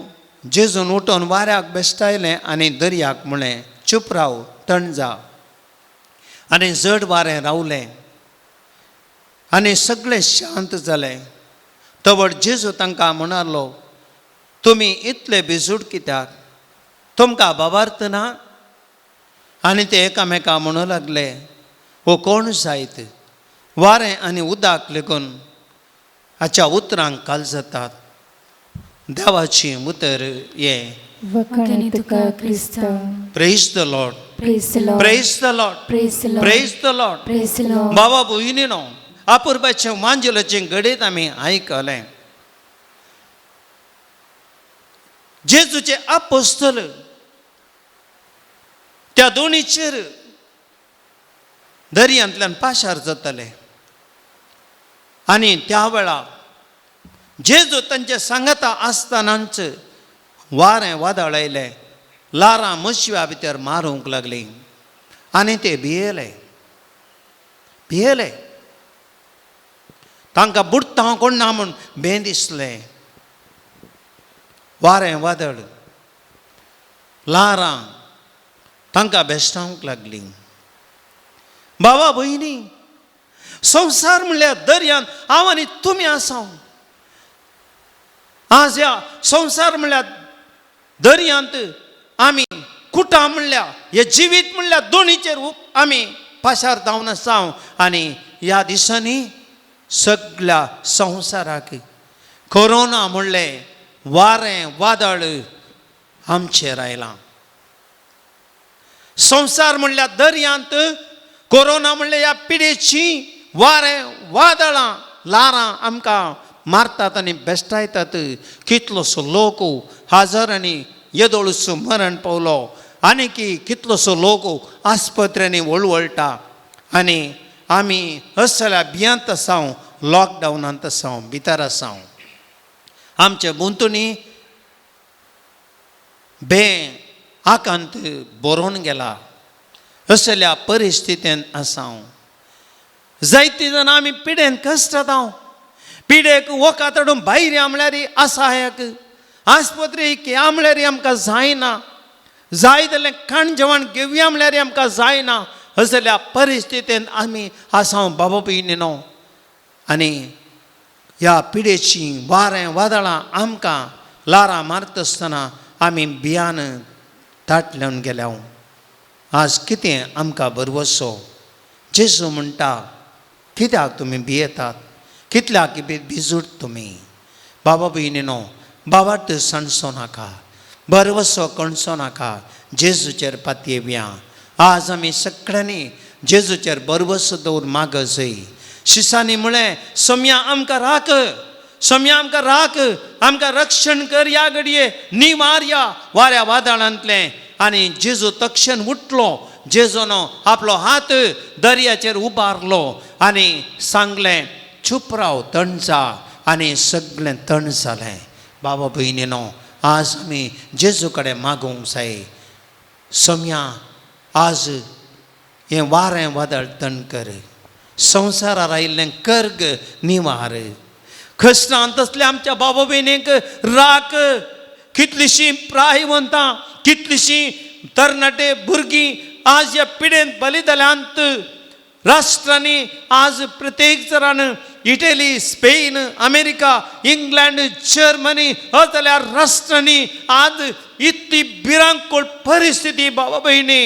जेजून उठोन वाऱ्याक बेश्टायलें आनी दर्याक म्हळें, चूप राव, थंड जा. आनी जड वारें रावलें आनी सगळें शांत जालें. तवळ जेजू तांकां म्हणालो, तुमी इतले भिजूड कित्याक? तुमकां बाबार्थ ना? आनी ते एकामेका म्हणू लागले, हो कोण जायत वारें आनी उदक लेगून हाच्या उतरांक काल जातात. देवाचें उतर हें. वखाणे तुका क्रिस्ता. Praise the Lord. Praise the Lord. Praise the Lord. Praise the Lord. Praise the Lord. Praise the Lord. बाबा भयणीनो, अपुरबायचें वांजेलाचें घडीत आमी आयकलें. जेजूचे आपोस्तल त्या दोणीचेर दर्यांतल्यान पाशार जाताले आनी त्या वेळार जेजू तांचे सांगाता आसतनाच वारें वादळ आयलें, ल्हारां मशिवा भितर मारूंक लागलीं आनी ते भियेले भियेले. तांकां बुडटा कोण ना म्हूण भें दिसलें. वारें वादळ ल्हारां तांकां भेश्टावंक लागलीं. बाबा भयणी, संवसार म्हणल्यार दर्यांत हांव आनी तुमी आसा. आज ह्या संवसार म्हणल्यार दर्यांत आमी कुटां म्हणल्या हे जिवीत म्हणल्यार दोनीचेर आमी पाशार जावन आसा. आनी ह्या दिसांनी सगळ्या संवसाराक कोरोना म्हणलें वारें वादळ आमचेर आयलां. संवसार म्हणल्यार दर्यांत कोरोना म्हणल्यार ह्या पिडेची वारें वादळां ल्हारां आमकां मारतात आनी बेश्टायतात. कितलोसो लोक हजारांनी येदोळसो मरण पावलो आनी की कितलोसो लोक आस्पत्र्यांनी वळवळटा. आनी आमी असल्या भियांत आसा, लॉकडावनांत आसा, भितर आसा. आमचे भोंवतणी भें आकांत बरोवन गेला. असल्या परिस्थितींत आसा. जायते जाणां आमी पिडेन कश्टता. पिडेक वखद हाडून भायर या म्हणल्यार आसा एक आस्पत्रेक या म्हणल्यार आमकां जायना, जाय जाल्यार खाण जेवण घेवया म्हणल्यार आमकां जायना. असल्या परिस्थितींत आमी आसा बाबा भयणीनो. आनी ह्या पिडेची वारें वादळां आमकां ल्हारां मारता आसतना आमी भियान ताटल्यान गेल्या. आज कितें आमकां भरवसो. जेजू म्हणटा, कित्याक तुमी भियेतात, कितल्याक भिजूड तुमी. बाबा भयणीनो, बाबा सांडचो नाका, भरवसो कणचो नाका, जेजूचेर पातयेवया. आज आमी सगळ्यांनी जेजूचेर भरवसो दवर माग जय. शिसांनी म्हळें, सोम्या आमकां राख, सोम्या आमकां राख, आमकां रक्षण कर ह्या घडये निवार ह्या वाऱ्या वादळांतलें. आनी जेजू तक्षण उठलो, जेजून आपलो हात दर्याचेर उबारलो आनी सांगलें चूप राव, थंड जा, आनी सगळें थंड जालें. बाबा भयणीनो, आज आमी जेजू कडेन मागूंक जाय, सोम्या आज हें वारें वादळ थंड कर, संवसारार आयिल्लें कर्ग निवार. खस्तान तसल्या आमच्या बाबा भयणीक राख. कितलीशीं प्रायवंतां, कितलीशीं तरणाटे भुरगीं आज ह्या पिडेंत बली जाल्यांत. राष्ट्रांनी आज प्रत्येक Jaran Italy, Spain, America, England, Germany जाल्यार राष्ट्रांनी आज इतली भिरांकूळ परिस्थिती बाबा भयणी.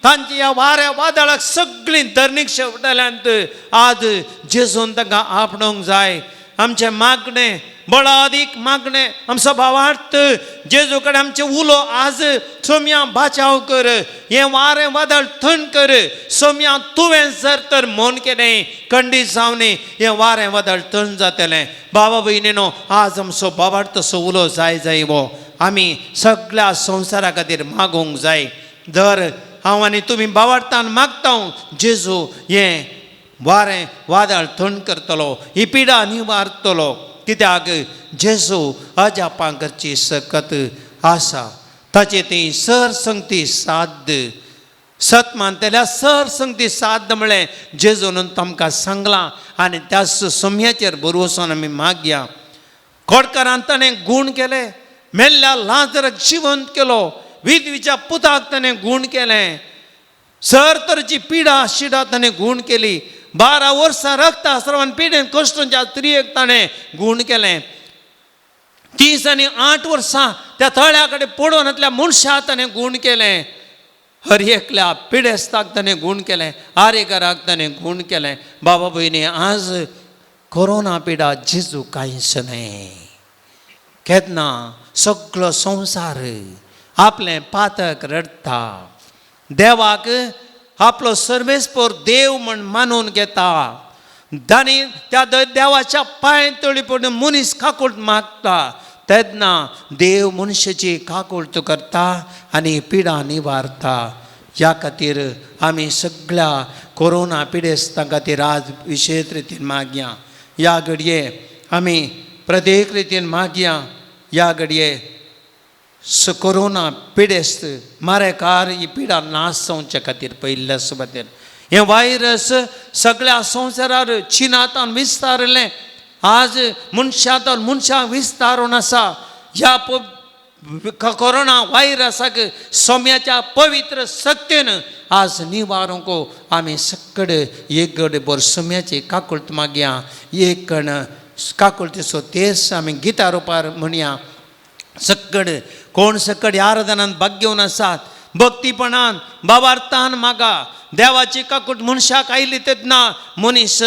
तांची ह्या वाऱ्या वादळाक सगळीं धरणीक शेवटल्यांत. आज जेजून तांकां आपणोवंक जाय. आमचें मागणें बळादीक मागणें, आमचो भावार्थ जेजू कडेन आमचें उलो आज सोम्या बाचाव कर, हें वारें वादळ थंड कर. सोम्या तुवें जर तर मोन केलें कंडीत जावनी हें वारें वादळ थंड जातलें. बाबा भयणीनो, आज आमचो भावार्थ असो उलो जाय जाय वो आमी सगळ्या संवसारा खातीर मागूंक जाय. जर हांव आनी तुमी भावार्थान मागता जेजू हें वारें वादळ थंड करतलो, ही पिडा निवारतलो. कित्याक जेजू अजापां करची सकत आसा. ताचे ती सर संगती साध्य सत मानतल्या सर संगती साध्य म्हळें जेजून तांकां सांगलां आनी त्याच सम्याचेर भरवसून आमी मागया. खोडकारान ताणें गूण केले, मेल्ल्या लाजराक जिवंत केलो, विधवीच्या पुताक ताणें गूण केलें, सर तरेची पिडा शिडा ताणें गूण केली. 12 वर्सां रक्तास्रावान पिडेन कश्टांच्या स्त्रियेक ताणें गूण केलें. 30 आनी 8 वर्सां त्या तळ्या कडेन पडोवन मनशा ताणें गूण केलें. हर एकल्या पिडेस्ताक ताणें गूण केलें, आरेकाराक ताणें गूण केलें. बाबा भयणी, आज कोरोना पिडा जेजू कांयच न्हय. केन्ना सगळो संवसार आपलें पातक रडटा, देवाक आपलो सर्वेस्पोर देव म्हण मानून घेता आनी त्या देवाच्या पांय तळी पडून मनीस काकूट मागता. तेन्ना देव मनशाची काकूट करता आनी पिडा निवारता. ह्या खातीर आमी सगळ्या कोरोना पिडेस्तां खातीर आज विशेश रितीन मागया. ह्या घडये आमी प्रत्येक रितीन मागया. ह्या घडये कोरोना पिडेस्त मारेकार ही पिडा नाश जावचे खातीर पयल्या सुवातेर हें व्हायरस सगळ्या संवसारार चिनांतान विस्तारलें. आज मनशांतान मनशांक विस्तारून आसा. ह्या कोरोना व्हायरसाक सोम्याच्या पवित्र शक्तीन आज निवारूंक आमी सगळे एक गडे बर सोम्याची काकुळट मागया. एक कण काकुळटीचो तेस आमी गिता रुपार म्हणया. सगळे कोण सगळे आराधनान भाग घेवन आसात भक्तीपणान बाबार्थान मागा. देवाची काकूट मनशाक आयली तेन्ना मनीस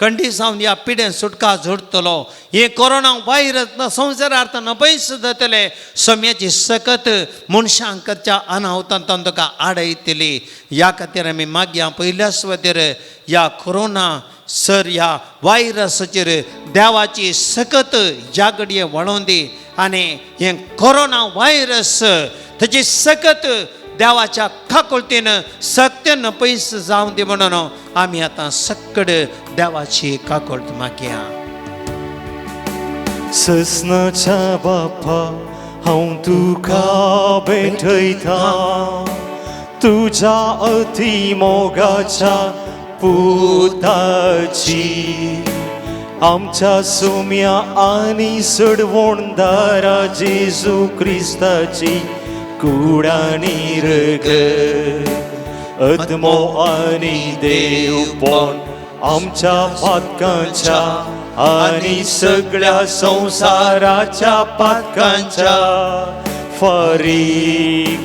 कंडी जावन ह्या पिडेन सुटका जोडटलो. हे कोरोना व्हायरस संवसारार्थ नपयस जातले. सम्याची सकत मनशांक करच्या अनावतान तांकां आडयतली. ह्या खातीर आमी मागया पयल्या सुवातेर ह्या कोरोना सर ह्या व्हायरसाचेर देवाची सकत ज्या घडये वळोवन दी आनी हें कोरोना व्हायरस ताची सकत देवाच्या काकुळतीन सत्य पयस जावं दी म्हणून आमी आतां सगळे देवाची काकुळट मागया. ससनाच्या बापा हांव तुका भेटयता, तुज्या अती मोगाच्या पुताची, आमच्या सोम्या आनी सडवणदारा जेजू क्रिस्ताची कुडानी रगत आत्मो आनी देवपण आमच्या पातकांच्या आनी सगळ्या संवसाराच्या पातकांच्या फारीकपणा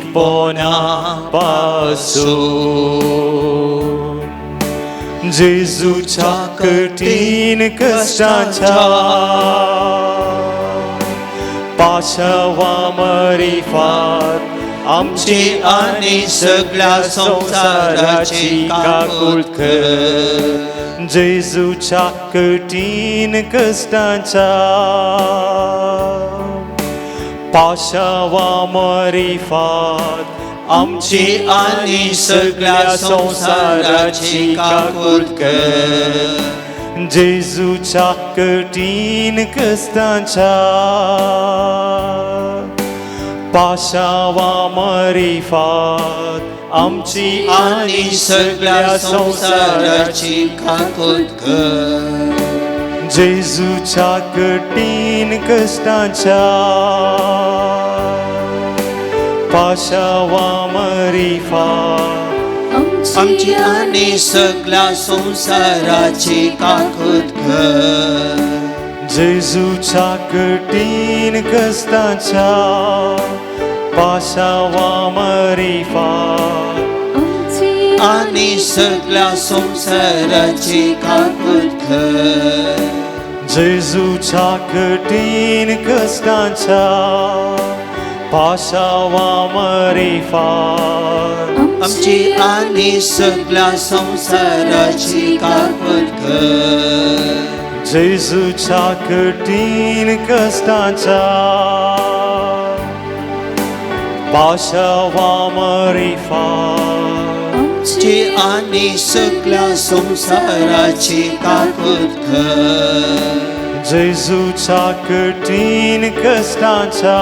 पासून जेजूच्या कठीण कश्टाच्या पाशावा मारिफात आमची आनी सगळ्या संवसाराची काकूळ कर. जेजूच्या कठीण कश्टाच्या पाशावा मारिफात आमची आनी सगळ्या संवसाराची काकूट कर. जेजूच्या कठीण कश्टांच्या पाशावा मारिफात आमची आनी सगळ्या संवसाराची काकूट कर. जेजूच्या कठीण कश्टांच्या पाशावा मारिफात आमची आनी सगळ्या संवसाराची काकूट कर. जेजूच्या कठीण कश्टांच्या पाशावा मारिफात आनी सगळ्या संवसाराची काकूट कर. जेजूच्या कठीण कश्टांच्या पाशावा मारिफात आमची आनी सगळ्या संवसाराची काकूट कर. जेजूच्या कठीण कश्टांच्या पाशावा मारिफात आमची आनी सगळ्या संवसाराची काकूट कर. जेजूच्या कठीण कश्टांच्या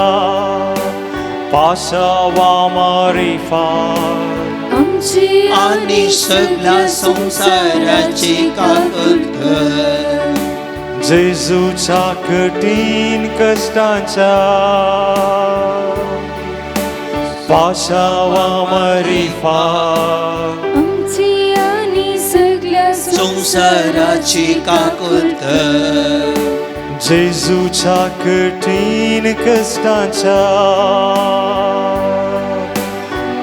पाशावा मारिफात आनी सगळ्या संवसाराची काकूट कर. जेजूच्या कठीण कश्टांच्या पाशावा मारिफात आमची आनी सगळ्या संवसाराची काकूट कर. जेजूच्या कठीण कश्टांच्या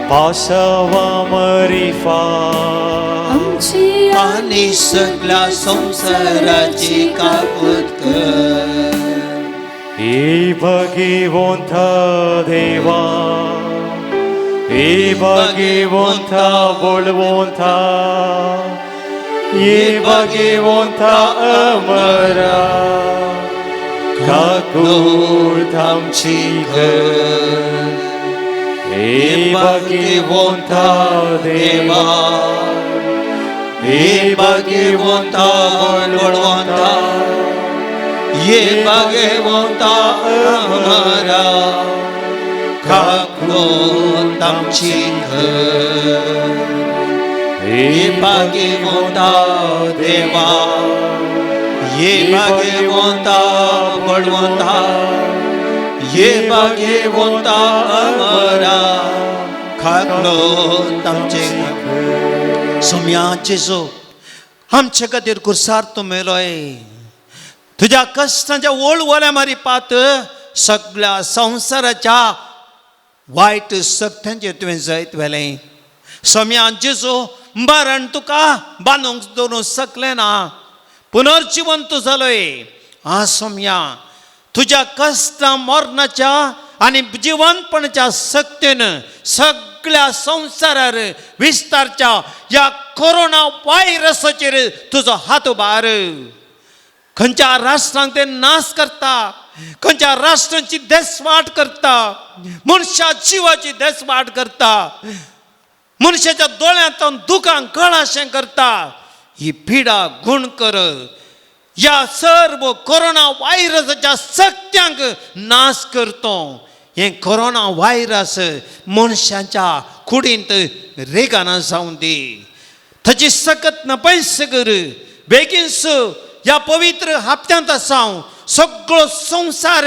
पाशावा मारिफात आमची आनी सगळ्या संवसाराची काकूट कर. हे भगवंत देवा, हे भगवंत बळवंत, हे भगवंत अमरा, काकूट आमची कर. हे भगवंत देवा, हे भगवंत बळवंत, ये भगवंत अमरा, काकूट आमची कर. हे भगवंत देवा, ये भगवंत बळवंत, ये भगवंत अमरा, काकूट आमची कर. सोम्या जेजू, आमचे खातीर कुर्सार तूं मेलोय. तुज्या कश्टांच्या वळवळ्या मारिपात सगळ्या संवसाराच्या वायट शक्त्यांचेर तुवें जैत व्हेलें. सोम्या जेजू, मरण तुका बांदूंक दवरूंक शकलें ना, पुनर्जिवंत जालोय. आ सोम्या, तुज्या कश्टां मरणाच्या आनी जिवंतपणाच्या शक्तीन सगळ्या संवसारार विस्तारच्या ह्या कोरोना व्हायरसाचेर तुजो हात उबार. खंयच्या राष्ट्रांक ते नाश करता, खंयच्या राष्ट्रांची देसवाट करता, मनशा जिवाची देसवाट करता, मनशाच्या दोळ्यांत दुकां कळाशें करता, ही पिडा गुण कर. ह्या सर्व कोरोना व्हायरसाच्या शक्त्यांक नाश करतो. हें कोरोना व्हायरस मनशाच्या कुडींत रेगाना जावं दी, ताची सकत नपयस कर. बेगीनस ह्या पवित्र हप्त्यांत आसा सगळो संवसार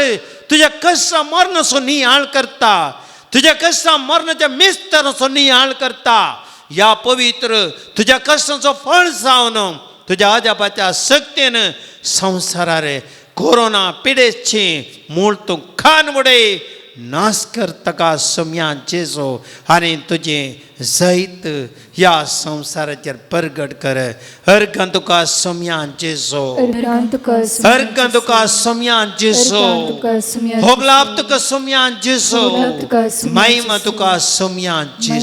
तुज्या कश्टा मरणाचो नियाळ करता, तुज्या कश्टा मरणाच्या मिस्तराचो नियाळ करता. ह्या पवित्र तुज्या कश्टांचो फळ जावन तुज्या आजापाच्या शक्तीन संवसारार कोरोना पिडेची मूळ तूं खान उडय, नाश कर ताका सोम्या जेजो, आनी तुजें जैत ह्या संवसाराचेर परगट कर. अर्घां तुका सोम्या जेजो, अर्घां तुका अर्घां तुका सोम्या जेजो, अर्घां तुका सोम्या होगलाप तुका सोम्या जेजो, होगलाप तुका सोम्या महिमा जेजो. तुका सोम्या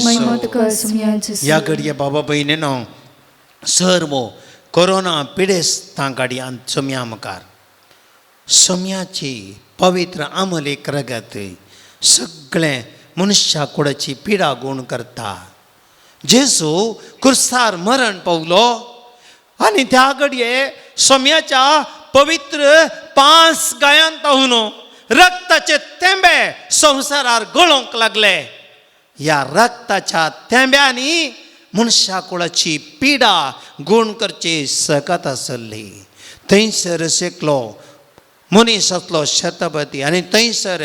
महिमा जेजो. तुका सोम्या जेजो. ह्या घडये बाबा भयणीनो सर्व कोरोना पिडेस्तां गाडयान सोम्या मुखार सोम्याची पवित्र आमलेक रगत सगळें मनशा कुडाची पिडा गूण करता. जेजू कुर्सार मरण पावलो आनी त्या घडये सोम्याच्या पवित्र 5 गायांत रक्ताचे थेंबे संवसारार गळोवंक लागले. ह्या रक्ताच्या थेंब्यांनी मनशा कुळाची पिडा गूण करची सकत आसली. थंयसर शेकलो मनीस आसलो शतपती आनी थंयसर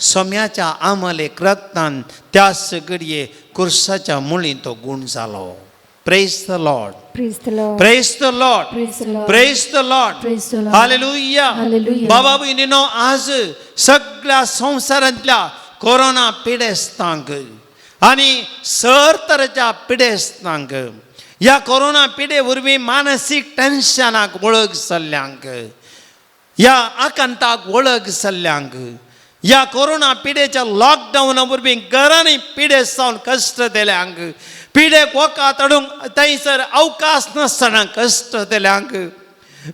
सोम्याच्या आमलेक रक्तान त्या सगळये कुर्साच्या मुळीं तो गूण जालो. Praise the Lord. Praise the Lord. Praise the Lord. Praise the Lord. Praise the Lord. Praise the Lord. Hallelujah. Hallelujah. बाबा भयणीनो, आज सगळ्या संवसारांतल्या कोरोना पिडेस्तांक आनी सर तरेच्या पिडेस्तांक ह्या कोरोना पिडे वरवीं मानसीक टेन्शनाक वळख जाल्ल्यांक, ह्या आकांताक वळख जाल्ल्यांक, ह्या कोरोना पिडेच्या लॉकडावना वरवीं घरांनी पिडे जावन कश्ट दिल्यांक, पिडेक वखद हाडूंक थंयसर अवकाश नासतना कश्ट दिल्यांक,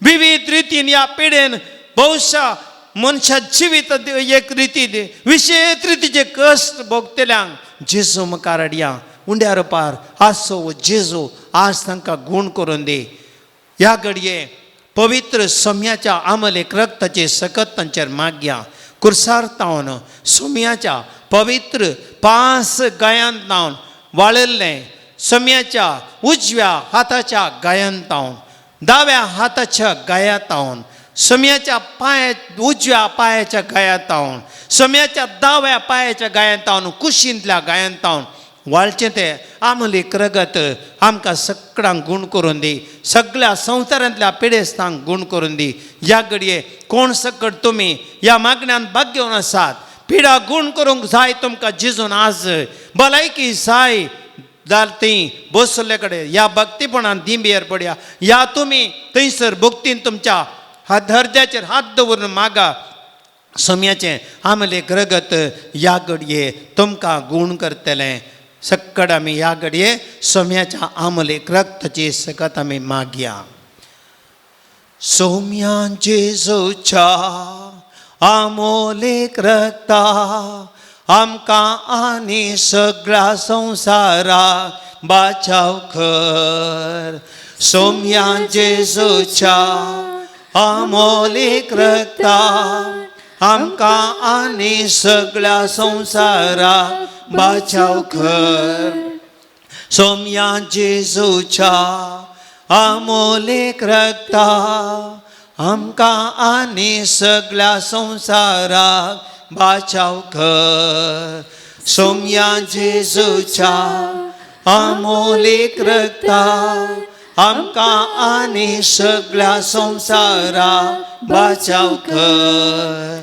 विविध रितीन ह्या पिडेन बहुशा मनशा जिवीत एक रितीन विशेश रितीचे कश्ट भोगतल्यांक जेजू मुखार हाडया. उंड्या रुपार आसो जेजू आज तांकां गूण करून दी. ह्या घडये पवित्र सोम्याच्या आमलेक रक्ताचे सकत तांचेर मागया. कुर्सार तावन सोम्याच्या पवित्र 5 गायांत तावन वाळिल्लें सोम्याच्या उजव्या हाताच्या गायांत तावन दाव्या हाताच्या गायांत तावन सोम्याच्या पांया उजव्या पांयाच्या गायांत तावन सोम्याच्या दाव्या पांयाच्या गायांत तावन कुशींतल्या गायांत तावन वाळचें तें आमलेक रगत आमकां सगळ्यांक गूण करून दी. सगळ्या संवसारांतल्या पिडेस्तांक गूण करून दी. ह्या घडये कोण सकट तुमी ह्या मागण्यान भाग घेवन आसात, पिडा गूण करूंक जाय तुमकां जेजून आज भलायकी जाय जाल्यार ती बसले कडेन ह्या भक्तीपणान दिंबेर पडया. ह्या तुमी थंयसर भक्तीन तुमच्या हात हरद्याचेर हात दवरून मागा सोम्याचें आमलेक रगत ह्या घडये तुमकां गूण करतलें. सक्कड आमी ह्या घडये सोम्याच्या आमलेक रक्ताची सकत आमी मागया. सोम्या जेजूच्या आमोलेक रक्ता आमकां आनी सगळ्या संवसाराक बाचाव कर. सोम्या जेजूच्या आमोलेक रक्ता आमकां आनी सगळ्या संवसाराक बाचाव कर. सोम्या जेजूच्या आमोलेक रक्ता आमकां आनी सगळ्या संवसाराक बाचाव कर. सोम्या जेजूच्या आमोलेक रक्ता आमकां आनी सगळ्या संवसाराक बाचाव कर.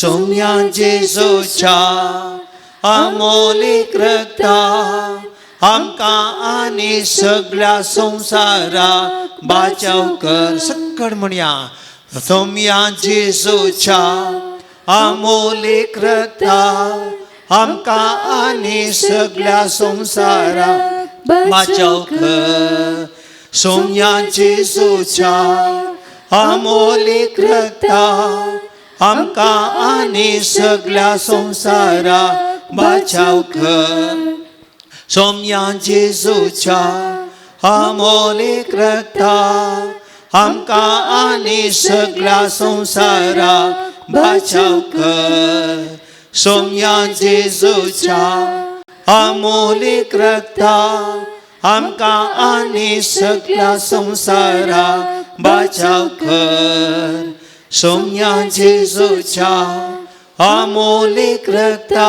सोम्या जेजूच्या आमोलेक रक्ता आमकां आनी सगळ्या संवसाराक बाचाव कर. सक्कड म्हणया सोम्या जेजूच्या आमोलेक रक्ता आमकां आनी सगळ्या संवसाराक बाचाव कर. सोम्या जेजूच्या आमोलेक रक्ता आमकां आनी सगळ्या संवसाराक बाचाव कर. सोम्या जेजूच्या आमोलेक रक्ता आमकां आनी सगळ्या संवसाराक बाचाव कर. सोम्या जेजूच्या आमोलेक रक्ता आमकां आनी सगळ्या संवसाराक बाचाव कर. सोम्या जेजूच्या आमोलेक रक्ता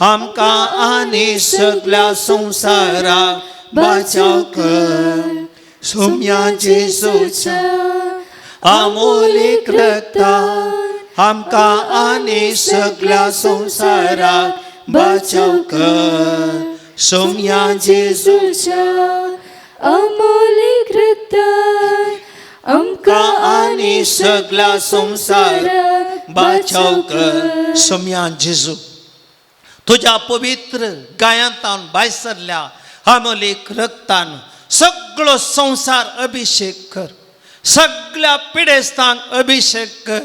आमकां आनी सगळ्या संवसाराक बाचाव कर. सोम्या जेजूच्या आमोलेक रक्ता आमकां आनी सगळ्या संवसाराक बाचाव कर. सोम्या जेजूच्या अमोलेक रक्तान आमकां आनी सगळ्या संवसाराक बाचाव कर. सोम्या जेजू तुज्या पवित्र गायांतान भायर सरल्या आमोलेक रक्तान सगळो संवसार अभिशेक कर. सगळ्या पिडेस्तांक अभिशेक कर.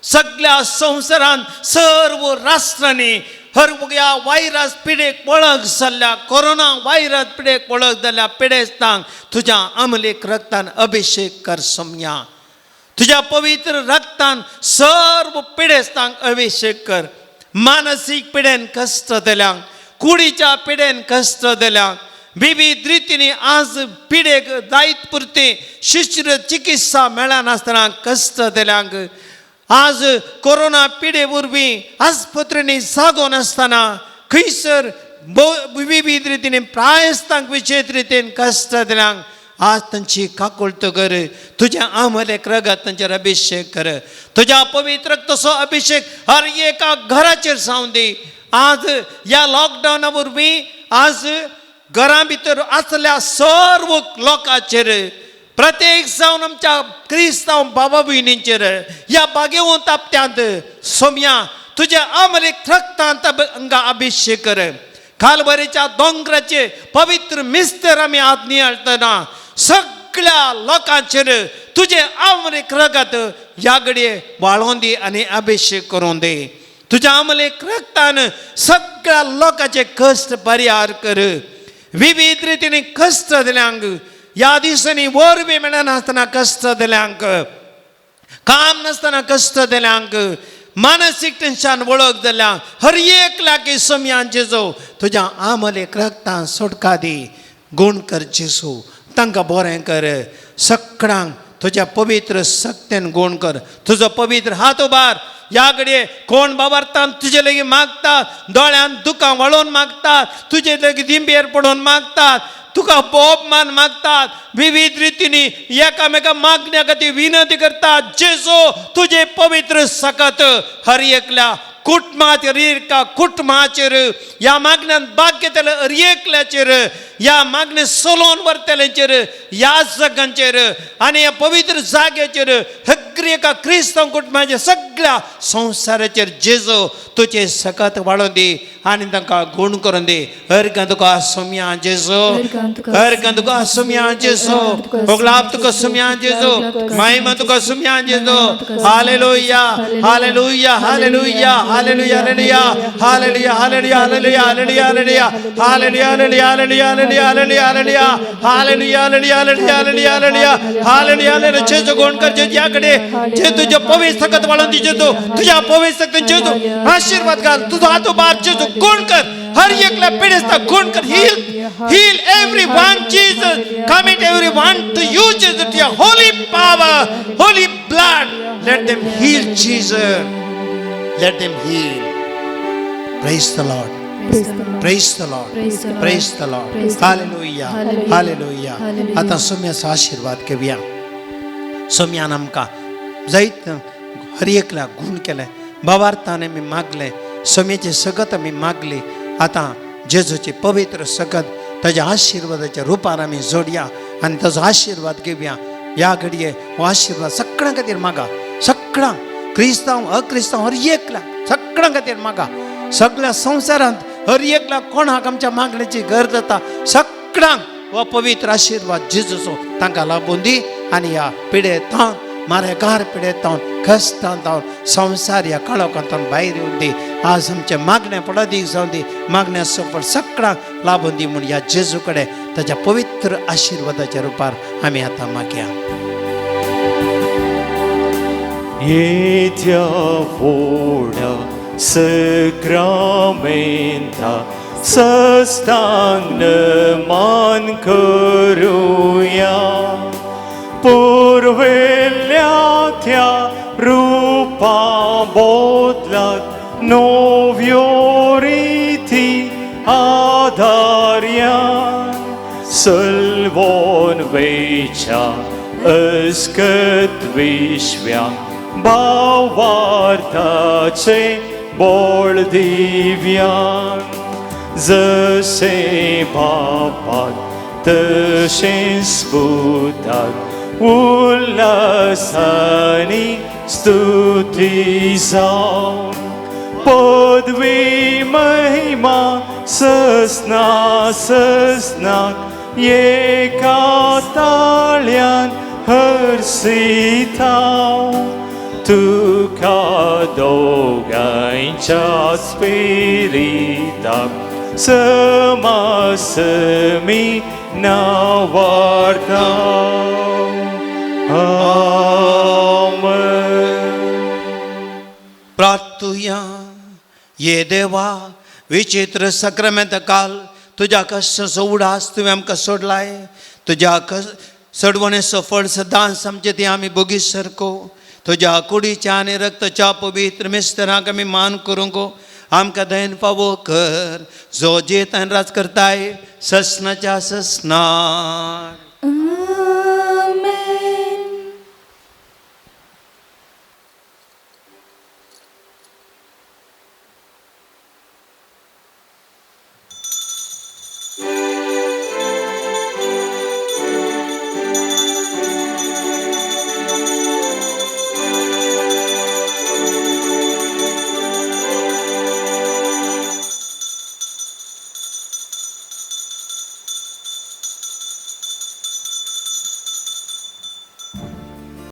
सगळ्या संवसारान सर्व राष्ट्रांनी हर ह्या व्हायरस पिडेक वळख जाल्ल्या, कोरोना व्हायरस पिडेक वळख जाल्ल्या पिडेस्तांक तुज्या अमलीक रक्तान अभिशेक कर सोमया. तुज्या पवित्र रक्तान सर्व पिडेस्तांक अभिशेक कर. मानसीक पिडेन कश्ट दिल्यांक, कुडीच्या पिडेन कश्ट दिल्यांक, विविध रितींनी आज पिडेक जायत पुरती शिश्र चिकित्सा मेळनासतना कश्ट दिल्यांक, आज कोरोना पिडे वरवीं आस्पत्रेंनी जागो नासतना खंयसर विविध रितीन प्रायस्तांक विशेश रितीन कश्ट दिल्यांक आज तांची काकुळट कर. तुज्या आमलेक रगत तांचेर अभिशेक कर. तुज्या पवित्र रक्ताचो अभिशेक हर एका घराचेर जावं दी. आज ह्या लॉकडावना वरवीं आज घरां भितर आसल्या सर्व लोकांचेर, प्रत्येक जावन आमच्या क्रिस्तांव बाबा भयणींचेर ह्या बागेवंत आपत्यांत सोमया तुज्या आमलेक रक्तांत हांगा अभिशेक कर. कालवरीच्या दोंगराचे पवित्र मिस्तर आमी आज नियाळटना सगळ्या लोकांचेर तुजें आमलेक रगत ह्या घडये वाळोवन दी आनी अभिशेक करून दी. तुज्या आमलेक रक्तान सगळ्या लोकांचे कश्ट परिहार कर. विविध रितीन कश्ट दिल्यांक ह्या दिसांनी वर बी मेळनासतना कश्ट दिल्यांक, काम नासतना कश्ट दिल्यांक, मानसीक टेन्शन वळख जाल्या हर एक लागीं सोमयान जेजू तुज्या आमलेक रक्तान सोडका दी. गुण कर जेजू, तांकां बरें कर. सगळ्यांक तुज्या पवित्र शक्तेन गुण कर. तुजो पवित्र हात उबार. ह्या घडये कोण बाबार्थान तुजे लागीं मागता, दोळ्यान दुकां वळोवन मागतात, तुजे लागीं दिंबेर पडून मागतात, तुका बोब मान मागतात, विविध रितींनी एकामेका मागण्या खातीर विनंती करतात. जेजू तुजे पवित्र सकत हर एकल्या कुटुंबाचेर, एका कुटुंबाचेर ह्या मागण्यान भाग घेतले हर एकल्याचेर, ह्या मागणे सोलोवन व्हरतल्यांचेर, ह्या जगांचेर आनी ह्या पवित्र जाग्याचेर, सगळी एका क्रिस्तांव कुटुंबाचेर, सगळ्या संवसाराचेर जेजू तुजें सकत वाडोवन दी आनी तांकां गुण करून दी. हरगां तुका सोमया जेजू, हरगां तुका सोमया जेजू, ओगलाप तुका सोमया जेजू, महिमा तुका सोमया जेजू. Hallelujah, hallelujah, hallelujah, hallelujah, hallelujah, hallelujah, hallelujah, hallelujah, hallelujah, hallelujah, hallelujah, hallelujah, hallelujah, hallelujah, hallelujah, hallelujah, hallelujah, hallelujah, hallelujah, hallelujah. जेजू गुण कर जेजू. याकडे जे तुझ्या पवित्र सकत वाळून दी जेजू, तुझ्या पवित्र सकत जेजू आशीर्वाद घाल. तुझा हात उबार जेजू, गुण कर हर एकला पिडेस्ता, गुण कर. Heal, heal everyone Jesus. Commit everyone to you Jesus, to your holy power, holy blood. Let them heal Jesus, let them heal. Praise the Lord. Praise the Lord. Praise the Lord. Praise the Lord. Praise the Lord. Praise the Lord. Hallelujah. Hallelujah. Hallelujah. Hallelujah. आतां सोम्याचो आशिर्वाद घेवया. सोम्यान आमकां जायत हर एकल्या गुण केलें, भावार्थान आमी मागलें, सोम्याचें सगत आमी मागली. आतां जेजूची पवित्र सगत ताज्या आशिर्वादाच्या रुपान आमी जोडया आनी ताजो आशिर्वाद घेवया. ह्या घडये हो आशिर्वाद सगळ्यां खातीर मागा. सगळ्यांक, क्रिस्तांव अक्रिस्तांव हर एकल्या सगळ्यां खातीर मागा. सगळ्या संवसारांत हर एकल्या कोणाक आमच्या मागण्याची गरज जाता, सगळ्यांक हो पवित्र आशिर्वाद जेजूचो तांकां लाबून दी आनी ह्या पिडेतावन, मारेकार पिडेतावन, कश्टांत जावन, संवसार ह्या काळोखांतल्यान भायर येवन दी. आज आमचें मागणें फळादीक जावन दी. मागण्या सफळ सगळ्यांक लाबून दी म्हूण ह्या जेजू कडेन ताच्या पवित्र आशिर्वादाच्या रुपार आमी आतां मागया. येत्या व्हडा सक्रामेंता सस्तांग मान करूया, पुर्विल्ल्या त्या रुपा बदलाक नव्यो रिती आधार्या, सलवोन वेच्या अस्कत विश्व्या भावार्थाचे बोळ दिव्यान, जसे बापाक तशेंच पुताक उल्हासानी स्तुती जावं, पदवी महिमा ससना ससनाक एका ताळ्यान हर्षिताव. तुका दोगांयच्या स्पिरिताक समासमी नावार्ता. आमेन. प्रार्थुया. ये देवा, विचित्र सक्रमेंत काल तुज्या कश्टाचो उडास तुवें आमकां सोडलाय. तुज्या कस सडवणेचो फळ सदांच आमचे ती आमी बोगी सारको तुज्या कुडीच्या आनी रक्तच्या पवित्र मिस्तरांक आमी मान करूंक आमकां दयन फावो कर, जो जेत आनी राज करताय ससनाच्या ससनाक.